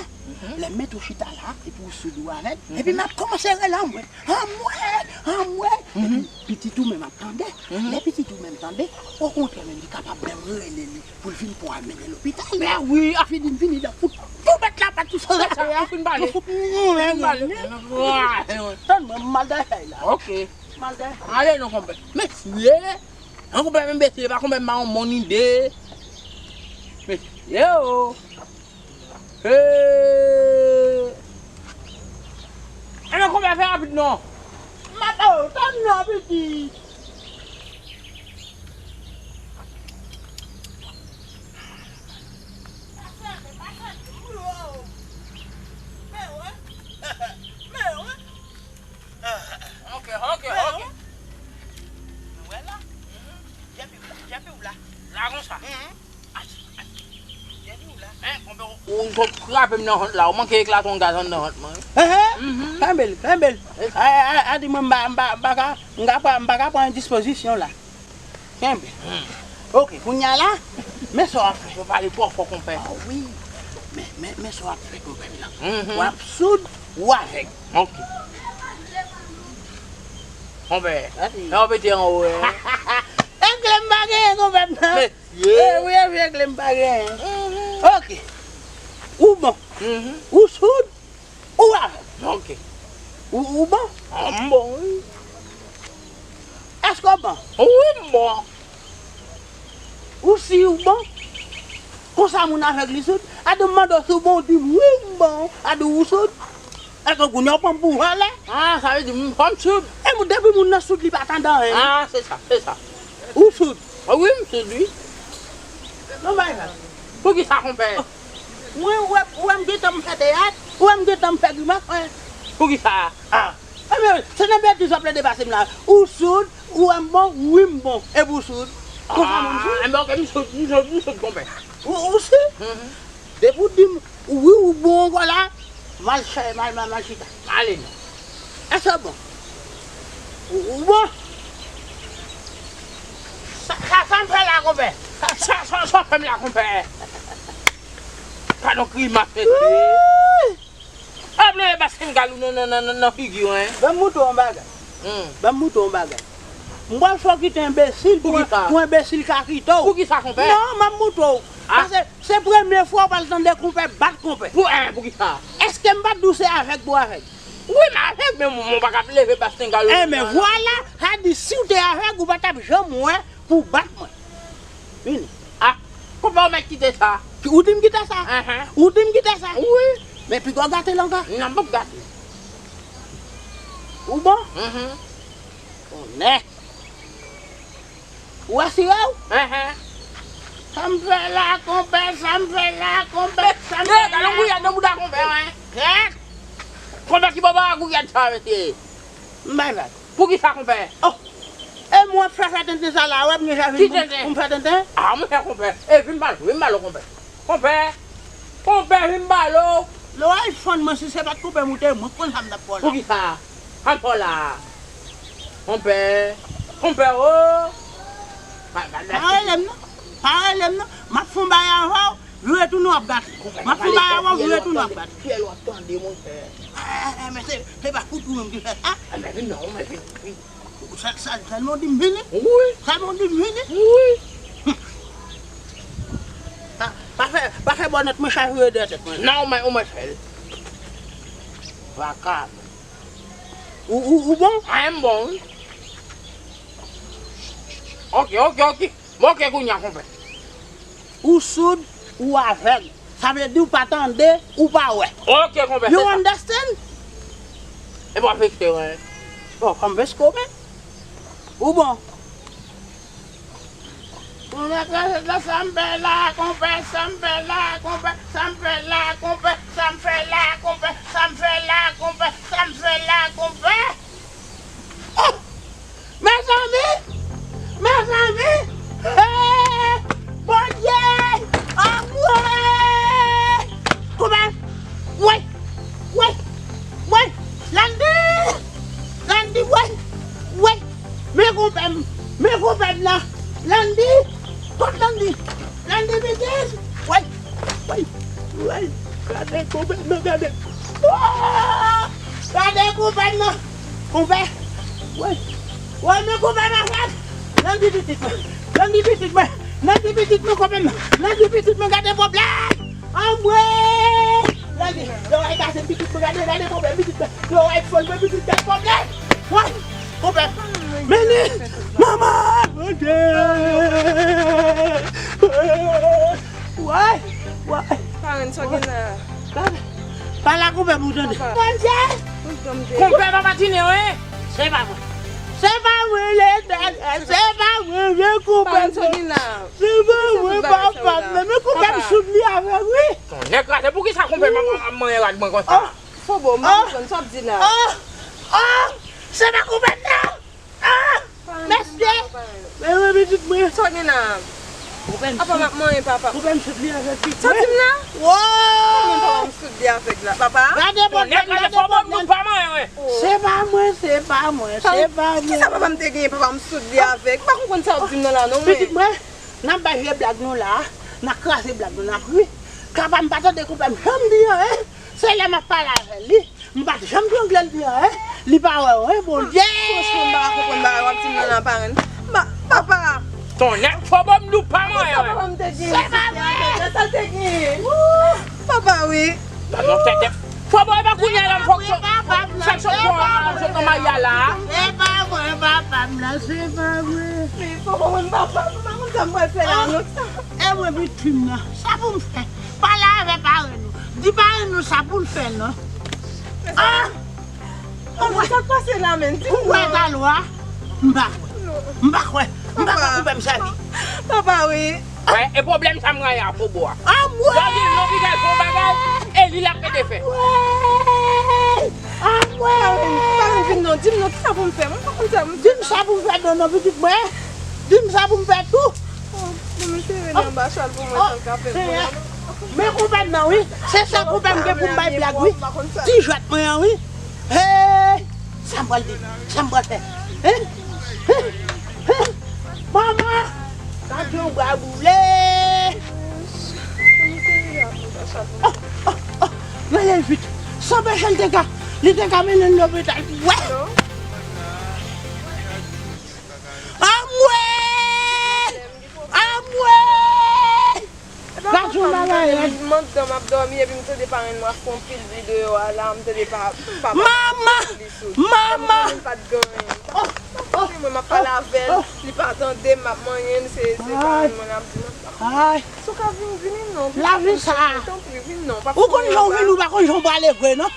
lè m mete w chita la, epi w soud ou avèg, epi m ap kòmanse rele anmwey, anmwey, anmwey. Epi pitit ou menm ap tande. Lè pitit ou menm tande, okontrè menm li kapab menm rele li pou l vin pran l mennen lopital. Men wi, a fini, m fini dan fout tou bèt la pa tou san sa. Ou fin pale. Ou fin pale. Tann mwen, m al dèyè chay la. Ok. M al dèyè. Ale non, konpè. Mesye. An konpè, men mesye, pa konpè, m pa yon bon ide. Mesye, o. Hey! Enben, konpè, fè rapid non. M ap, o, tann non, pitit. Ok, ok, ok. Ou sot frape m nan vant la, ou manke eklate yon gaz anndan vant mwen. Ehe. Kenbe l, kenbe l. A, a, a, di mwen m pa, m pa, m pa ka, m ka pran, m pa ka pran dispozisyon la. Kenbe. Ok, kounye a la, men sa w ap fè. Ou pale twò fò, konpè. Ah wi. Men, men, men sa w ap fè, konpè m nan. W ap soud, ou avèg. Ok. Konpè, lè w pete anwo, e. Engle m pa genyen, konpè m nan. Mesye. E wi, e wi, engle m pa genyen. Ok. Ou bon. Ou soud, ou avèg. Ok. Ou, ou bon? Ah, m bon, wi. Èske w bon? Wi, m bon. Ou si ou bon? Konsa moun avèg li soud? A di m mande w si w bon, ou di m wi, m bon. A di w ou soud? Èske kounye a w pran m pou vòlè? Ah, sa vle di m, fò m soud. E moun, depi moun nan soud, li pa tande anyen. Ah, se sa, se sa. Ou soud? Ah wi, m soud, wi. Non, bay la. Poukisa, konpè? Mwen, ou wè, ou wè m gentan m fè teyat, ou wè m gentan m fè grimas, mwen. Poukisa? Ah. Ebyen, se nan betiz w ap plede pase m la. Ou soud, ou wè m bon, wi m bon. Epi w soud. Konsa moun soud? Ah, ebyen, ok, m soud, m soud, m soud, konpè. Ou, ou si? Mhm. Depi w di m, wi, ou bon ankò la, m al chè, m al, m al, m al chita. Ale non. Èske w bon? Ou, ou bon? Sa, sa, sa m fè la, konpè? Sa, sa, sa, sa w fè m la, konpè? Gadon grimas, mesye. Ap leve basengal ou nan, nan, nan, nan, nan figi w, en. Ban m montre w yon bagay. Hmm. Ban m montre w yon bagay. M pral fè w kite enbesil pou, pou enbesil ka kite w. Poukisa, konpè? Non, m ap montre w. Ah. Paske se premye fwa w pral tande konpè bat konpè. Pou, en, poukisa? Èske m pa t di w se avèg pou avèg? Wi, m avèg, men mwen pa ka ap leve basengal ou. Enben, vwala, sa di si w te avèg, ou pa t ap janm wè pou w bat mwen. Vini. Ah, konpè, ou mèt kite sa. Ou di m kite sa? Enhen. Ou di m kite sa? Wi. Men piga w gate l ankò. Non, m p ap gate. Ou bon? Mhm. Tonnè. Ou asire w? Enhen. Sa m fè la, konpè, sa m fè la, konpè, sa m fè la. Gade yon gouyad nan bouda konpè, wi. Kèt! Konpè, ki bò ba gouyad sa, mesye? M bay vag. Poukisa, konpè? Oh! E mwen ap fè fè tenten sa la, w ap gen chaj pou m fè tenten? Ah, mwen fè konpè. E vin ba l, vin ba l, konpè. Konpè. Konpè, vin ba l. Lè w al fann mwen, si se pa t konpè m ou te ye, mwen konn sa m t ap fè w la. Poukisa? Sa m fè w la? Konpè. Konpè, o. Pa, pa, pa. Pa rele m non. Pa rele m non. M ap fè yon bagay avè w. Vire tounen w ap gate. M ap fè yon bagay avè w, vire tounen w ap gate. Pyè l w ap tande, monchè. Eh, eh, eh, men se, se pa kout ou menm ki fè sa. Ah, men vin non, men vin, vin. Sèl, sèl, sèlman w di m vini? Wi. Sèlman w di m vini? Wi. Pa, pa fè, pa fè bònèt mwen chavire dèyè tèt mwen. Non, ou mèt, ou mèt fè l. Vakabon. Ou, ou, ou bon? Mwen m bon, wi. Ok, ok, ok. Bon, ok, kounye a, konpè. Ou soud, ou avèg. Sa vle di ou pa tande, ou pa wè. Ok, konpè, se sa. You understand? E pa vekse w, en. Bon, kòm vekse w, men. Ou bon. Konpè, sa, sa, sa m fè la, konpè, sa m fè la, konpè, sa m fè la, konpè, sa m fè la, konpè, sa m fè la, konpè, sa m fè la, konpè. Oh! Mezanmi! Mezanmi! Hey! Bondye! Anmwe! Konpè! Woy! Woy! Woy! Landy! Landy, woy! Woy! Men konpè m! Men konpè m nan! Landy! Kot Landy? Landy pitit! Woy! Woy! Woy! Gade konpè m nan, gade! Oh! Gade konpè m nan! Konpè! Woy! Woy, men konpè m avèg! Landy pitit mwen! Landy pitit mwen! Landy pitit mwen, konpè m nan! Landy pitit mwen, gade pwoblèm! Anmwe! Gade, lòrèy kase pitit mwen, gade, gade pwoblèm pitit mwen! Lòrèy fòl mwen, pitit mwen, pwoblèm! Woy! Konpè! Men li! Manman! Bondye! Woy! Woy! Parenn, sa w gen la? Gade! Pa la konpè pou tande. Papa. Bondye! Konpè papa Tine, wi. Se pa mwen. Se pa mwen, Letènèl. Se pa mwen, men konpè m nan. Se pa mwen, papa m nan. Men konpè m soud li avèk, wi. Tonnè kraze, poukisa konpè m ap, ap manyen rad mwen konsa? Oh. Fobo, m pa konprann sa w ap di la. Oh! Oh! Se pa konpè m nan! Ah! Mesye! Men mwen pitit mwen. Sa w gen la? Apa m ap manyen papa. Konpè m soud li avèk pitit mwen. Sa w di m la? Kòman papa m soud li avèk la? Papa? Gade pwoblèm, gade pwoblèm. Se pa mwen, se pa mwen, se pa mwen. Kisa papa m te genyen, papa m soud li avèk? M pa konprann sa w ap di m nan la non mwen. Pitit mwen, n ap bay vye blag nou la, n ap kraze blag nou, n ap ri. Papa m pa tande konpè m janm di anyen. Se lè m ap pale avè li. M pa t janm trangle l di anyen. Li pa wè w, en, Bondye! Franchman, m pa ka konprann bagay w ap di m nan la, parenn. Papa! Tonnè, fobo m di w pa manyen, wi. Sa papa m te gen, se pa mwen! Sa l te gen! Papa, wi. Fobo, e pa kounye a la, fòk fè sòt pou sòt nan mari a la. Se pa mwen, papa m nan, se pa mwen. Men fobo, mwen, papa, m pa konn sa m pral fè la, non. E mwen, viktim nan, sa pou m fè? Pale avè parenn ou. Di parenn ou sa pou l fè, non. Ah! Konpè, sa k pase la menm? Di m non. Ou kwè ta lwa? M pa kwè. M pa kwè. M pa kwè konpè m sèvi. Papa, wi. Wè, e pwoblèm sa m genyen a Fobo a. Anmwey! Lè w di l non, piga l fè yon bagay, e li l ap mete fè. Anmwey! Anmwey! Pa vin non, di m non, ki sa pou m fè? Mwen pa konn sa pou m fè. Di m sa pou m fè non, non, pitit mwen. Di m sa pou m fè tou. Oh, bon, mesye rele anba chal pou mwen, sa l ka fè pou mwen. Men konpè m nan, wi. Se sèl konpè m gen pou m bay blag, wi. Ti jwèt mwen an, wi. Hey! Sa m pral di? Sa m pral fè? Hein? Hein? Hein? Manman! Gade yon bra boule! Oh, oh, oh! Rele l vit! San peche l te ka, li te ka mennen l lopital. Wè! Anmwey! Anmwey! Gad yon bagay rèd. Mwen anndan m ap dòmi epi m tande parenn mwen ap fè yon pil bri deyò a la, m tande pa, pa, pa. Manman! Manman! Mwen pa t gen anyen. M pa t gen anyen. Mwen m ap pale avè l, li pa tande m, m ap manyen l, se, se parenn mwen l ap di mwen. Ay! Si w ka vin, vini non. Lavi sa. Tanpri, vin non. Ou konn jan w vini, ou pa konn jan w prale vre, non?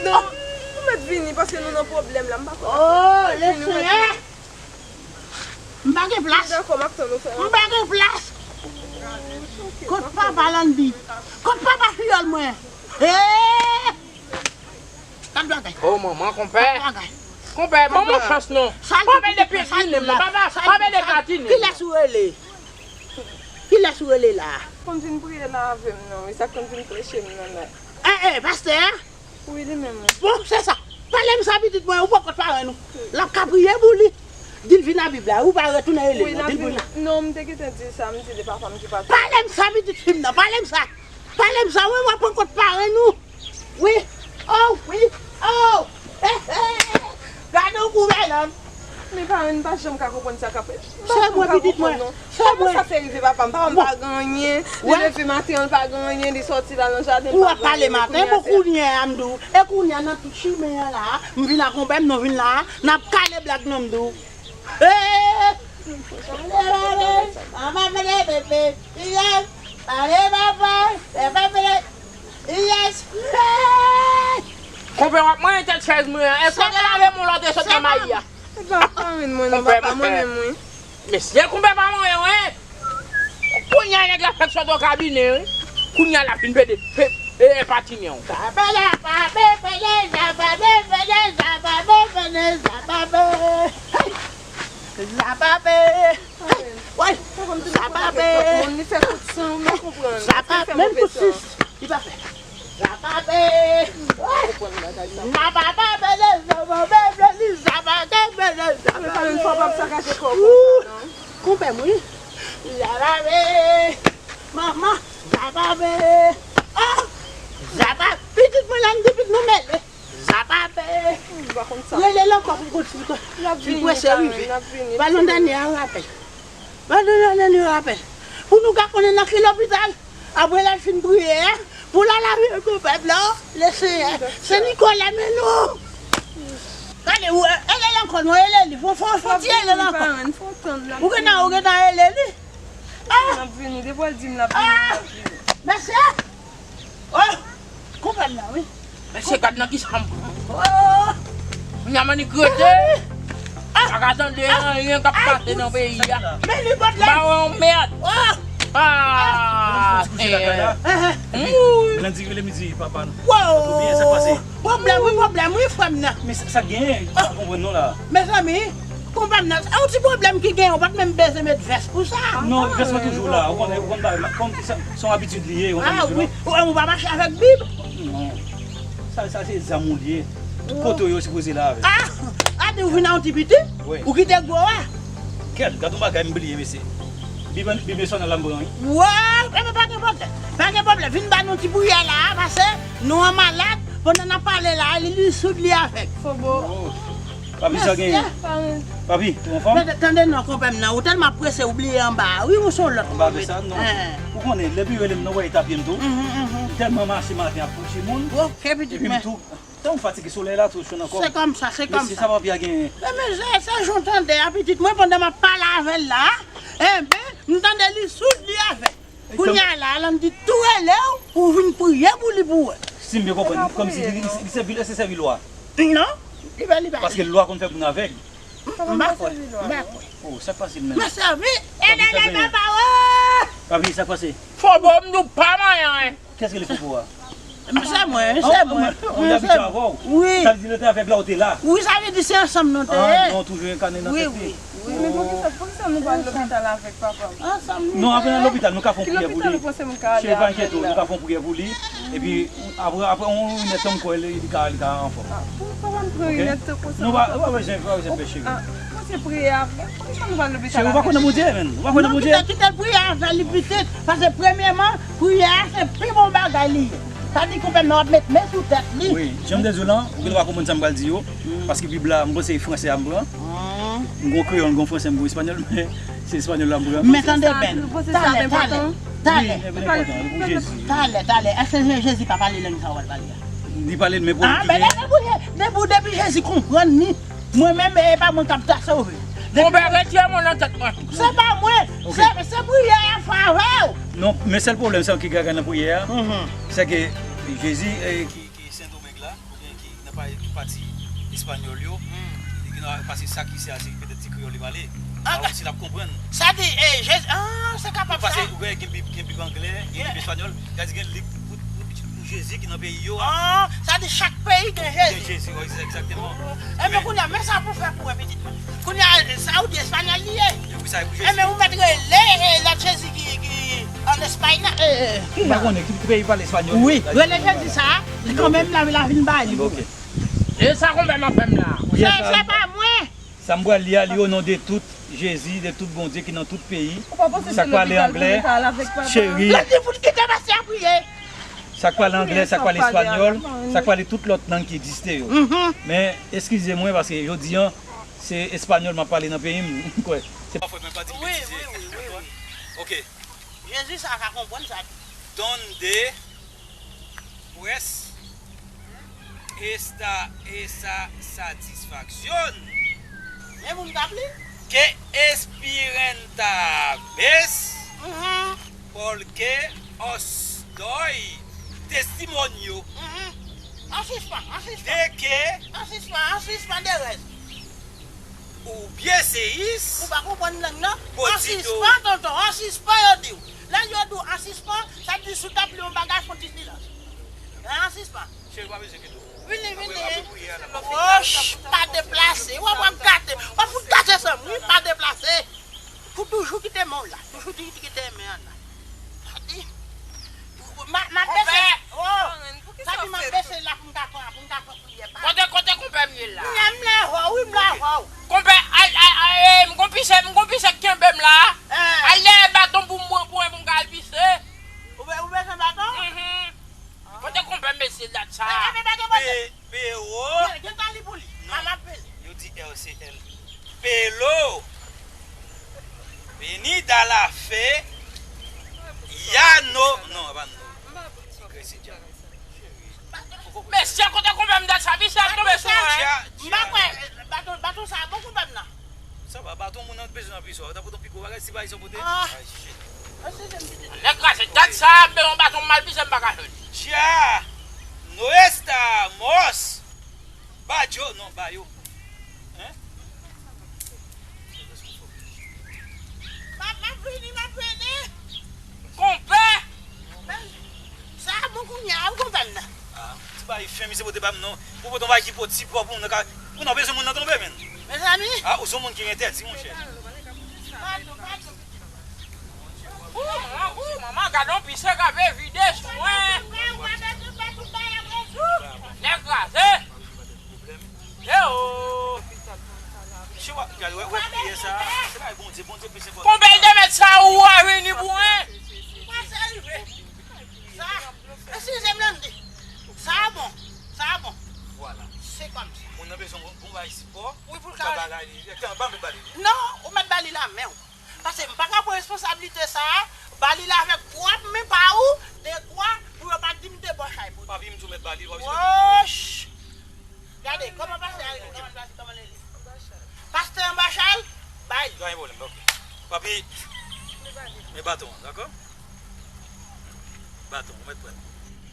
Non, ou mèt vini paske nou nan pwoblèm la, m pa konn. Oh, le Senyè! M pa gen plas. M pa gen plas. Kot papa Landy? Kot papa fiyòl mwen? Hey! Gad bagay. Oh, manman, konpè. Gad bagay. Konpè, ban mwen chans non. Pa pèdi pyetine, papa, pa pèdi patine. Kilès ou rele? Kilès ou rele la? Konn vin priye la avè m non, wi, sa konn vin preche m nan la. Eh, eh, pastè a? Wi, li menm, wi. Bon, se sa. Pale m sa, pitit mwen, ou poko t parenn ou. L ap ka priye pou li. Di l vin a Bib la, ou pa retounen rele l non, di l pou l la. Non, m te gentan di sa, m di li papa m ki pa. Pale m sa, pitit fi m nan, pale m sa. Pale m sa, wi, w ap pran kont parenn ou. Wi. Oh, wi. Oh. Gade yon gouvènman. Men parenn pa janm ka konprann sa k ap fèt. Se mwen, pitit mwen. Se mwen. Kòman sa fè rive papa m? Papa m pa gen anyen. Li leve maten an, li pa gen anyen. Li sòti la nan jaden, li pa gen anyen. Ou ap pale maten, bon, kounye a m di w. E kounye a nan tout chimen an la, m vin ak konpè m, nou vin la, n ap kale blag non, m di w. Hey! Pale, pale, papa, pale, bebe, yes, pale, papa, papa, pale, yes, hey! Konpè, w ap manyen tèt chèz mwen an. Èske w te lave men w lè w te sot nan mayi a? E pa parenn mwen non, papa mwen menm, wi. Mesye, konpè pa manyen w, wi. Kounye a nèg la fèk sot nan kabinè, wi. Kounye a l ap vin pede, pe, e, e patinen w. Zababe, zababe, pede, zababe, pede, zababe, pede, zababe. Hey! Zababe. Hey! Woy! Zababe. Moun li fè kout san, ou pa konprann. Zababe. Menm kout sis, li pa fè. Zababe. Woy! Zababe, zababe, zababe, zababe. Mwen pa menm fò pap sakaje kò w konsa, non. Konpè m, wi. Zababe. Manman, zababe. Oh! Zababe. Pitit mwen la, m di pitit nou mele. Zababe. M pa konn sa. Rele l ankò pou m konn si l prese rive. Ba nou dènye an rapèl. Ba nou dènye rapèl. Pou nou ka konnen nan ki lopital. Apre lè l fin priye a, pou l al avèk konpè m nan, le Senyè, se Nikolè men nou. Gade, ou, e, ele l ankò, non, ele li. Fò, fò, fò ti ele l ankò. Ou gentan, ou gentan ele li. Ah! L ap vini, depi w al di m l ap vini, l ap vini. Mesye! Oh! Konpè m nan, wi. Mesye, gad nan ki sa m pran. Oh! Kounya manik rete. Ah! Pa ka tande anyen k ap pase nan peyi a. Men li bòt la. Ba wè yon mèd. Oh! Ah! Landy rele m di papa nou. Wow! Ou byen sa pase? Pwoblèm, wi, pwoblèm, wi, frè m nan. Men sa, sa genyen, m pa konprann non la. Mezanmi, konpè m nan, se yon ti pwoblèm ki genyen, ou pa t menm bezwen met vès pou sa. Non, vès mwen toujou la. Ou konnen, ou konn bagay, kòm se, se yon abitid li ye, ou konn toujou la. Ah wi, ou, ou pa mache avèk Bib? Non. Sa, sa se zam ou li ye. Tout kote yo sipoze la avè l. Ah! A di ou vin a yon ti piti? Wi. Ou kite gwo a? Kèt, gad yon bagay m bliye, mesye. Bib, Bib nasyonal la m pran, wi. Wow! Enben, pa gen pwoblèm. Pa gen pwoblèm. Vin ba nou ti priyè la a, pase nou an malad. Pandan n ap pale la a, li, li soud, li avèg. Fobo. Oh. Papi, sa genyen? Papi, ou anfòm? Tande, tande non, konpè m nan. Ou tèlman prese, ou bliye anba a. Wi, ou se yon lòt moun. Anba vès la, non. Ou konnen, lè Bib rele m, non, wè, e tapye m tou. M tèlman mache maten ap preche moun. Ok, pitit mwen. Epi m tou, tan m fatige, solèy la tou cho ankò. Se kòmsa, se kòmsa. Mesye, sa papi a genyen? Men, men, se, se jan w tande a, pitit mwen, pandan m ap pale avè l la, enben, m tande li soud, li avèg. Kounye a la, Landy tou rele w pou w vin priye pou li pou wè. Si m byen konprann, kòmsi li, li, li sèvi, li se sèvi lwa. Non, li pa, li pa. Paske lwa konn fè moun avèg. M pa kwè, m pa kwè. Oh, sa k pase menm? Mwen sèvi. Sa ki fè genyen? Papi, sa k pase? Fobo m nou pa manyen. Kiyès ki rele Fobo a? Se mwen, se mwen. Mwen abitye avè w. Wi. Sa vle di lè w te avèg la, ou te la? Wi, sa vle di se ansanm nou te ye. Ah, non, toujou enkane nan tèt li. Wi, wi. Men poukisa, poukisa nou pa al lopital avèk papa m? Non, apre nan lopital, nou ka fè yon priyè pou li. Ki lopital ou panse m ka ale avèk la? Cheri, pa enkyete w, nou ka fè yon priyè pou li. Epi, apre, apre yon inèdtan, m kwè li, li ka, li ka anfòm. Ah, pou, pou mwen pran inèdtan konsa. Non, pa, pa bezwen, pa bezwen pè, cheri. Ah, mwen se priyè a. Poukisa nou pa al lopital avèk? Cheri, ou pa kwè nan Bondye, menn? Ou pa kwè nan Bondye? Non, kite, kite l priyè a fè li pitit. Paske premyèman, priyè a se pi bon bagay li ye. Sa di konpè m nan w ap met men sou tèt li. Wi, jan m te di w lan, ou gen dwa konprann sa m pral di yo. Paske Bib la, m panse e fransè a m pran. M gon kreyòl, m gon fransè, m gon espanyòl, men se espanyòl la m pran. Men tande byen. Talè, talè, talè. Wi, e byen enpòtan, e pou Jezi. Talè, talè. Èske Je-, Jezi pa pale lang sa w al pale a? Li pale, men pou ki gen. Ah, men depi, depi, depi Jezi konprann ni, mwen menm, e pa mwen k ap ta sove. Konpè, retire mo nan tèt mwen. Se pa mwen. Ok. Se, se priyè a fè avè w. Non, men sèl pwoblèm, se yon ki gaga nan priyè a. Se ke Jezi, e, ki, ki Sendomeng la, oubyen ki nan pa-, ki pati espanyòl yo, ki nan pase sa ki se ase petèt ti kreyòl li pale. Ah, sa osi l ap konprann. Sa di, e, Jezi, ah, se kapab sa. Paske ou wè gen Bib, gen Bib anglè, gen Bib espanyòl, sa di gen lik pou, pou, pou Jezi ki nan peyi yo a. Ah, sa di chak peyi gen Jezi. Gen Jezi, wi, egzakteman. Ebyen, kounye a, men sa pou fè pou wè pitit mwen. Kounye a, sa ou di espanyòl li ye. Ebyen, ou mèt rele, e, lòt Jezi ki, ki ann Espay nan. E, e, ki sa? M pa konnen, ki peyi pale espanyòl. Wi, rele Jezi sa, kanmenm la, la vin ba li pou. Ok. E sa konpè m ap fè m la? Se, se pa mwen. Sa m pral li a, li o non de tout Jezi, de tout Bondye ki nan tout peyi. Sa k pale anglè, cheri. Li di pou l kite mesye a priye. Sa k pale anglè, sa k pale espanyòl, sa k pale tout lòt lang ki egziste yo. Men, eskize mwen, paske jodi a, se espanyòl m ap pale nan peyi m, m kwè. Se pa fòt mwen pa di m betize. Wi, wi, wi, wi, wi. Ok. Jezi sa ka konprann sa. Donde, pues, esta esa satisfacción. Men moun k ap li. Que experimentabes, porque os doy testimonio. An sispan, an sispan. De que. An sispan, an sispan de rès. Ou byen seyis. Ou pa konprann lang nan? An sispan, tonton, an sispan, yo di w. Lè yo di w an sispan, sa vle di si w t ap li yon bagay, fè yon ti silans. An sispan. Cheri, pa bezwen kite w. Vini, vini. Apre, apre priyè a, n ap... Woch, pa deplase. W ap, w ap gate. W ap fout gate san m, wi, pa deplase. Pou toujou kite men w la. Toujou di kite men an la. Sa di. M a, m a bese. Oh. Sa di m a bese la pou m ka pran, pou m ka pran. Kote, kote konpè m ye la? M la, m la avè w, wi, m la avè w. Konpè, ay, ay, ay, m gon pise, m gon pise k kenbe m la. Al dèyè baton pou mwen, pou mwen, pou m ka al pise. Ou be-, ou bezwen baton? Mhm. Kote konpè m, mesye, dat sa? Pe-, pe-, pe-, pe-, Pero. Gen, gen tan li pou li. Non. A m ap pele. Yo di R C L. Pelo. Venida la fe. Ya no. Non, apa no. Gresi dya. Mesye, kote konpè m dat sa, misye ap tonbe sou mwen. M pa kwè, baton, baton sa a bon konpè m nan. Sa va, baton moun nan bezwen nan prizon. Ou ta pote yon pi gwo bagay, si bagay sa w pote. Ah. Ay, shit. Nèg kraze dat sa, m bezwen yon baton m al pise, m pa ka jwenn. Ya no estamos. Ba yo, non, ba yo. Hein? M ap, m ap vini, m ap vini. Konpè! Sa a bon kounye a, wi, konpè m nan. Ah, ti bagay fen, misye pote ba m non. Pou pote yon bagay ki po, ti po pou moun nan ka, pou nan bezwen moun nan tonbe, menn. Mezanmi. Ah, ou se yon moun ki entèdi, monchè. Padon, padon. Ou, manman, ou, manman, gade yon pise k ap vide sou mwen. Nèg kraze. Yo! Misye w ap gade, wè, wè priyè sa, se bagay Bondye, Bondye plis enpòtan. Konbyen de mèt sa ou a vini pou mwen? Sa, eskize m, Landy. Sa bon, sa bon. Vwala. Se kòmsa. Moun nan bezwen yon bon bagay sipò. Wi, pou l ka. Sa bagay li, e, ban m ba li. Non, ou mèt ba li la men w. Paske m pa ka pran responsablite sa a, ba li l avèk pwòp men pa ou, dekwa pou yo pa di m debòchay pou li. Papi, m di w mèt ba li, w ap jwenn. Woch! Gade, kòman pastè a rele? Kòman pastè, kòman l rele? Pastè Anbachal? Bay li. Pa gen pwoblèm, ok. Papi, men baton an, dakò? Baton, ou mèt pran l.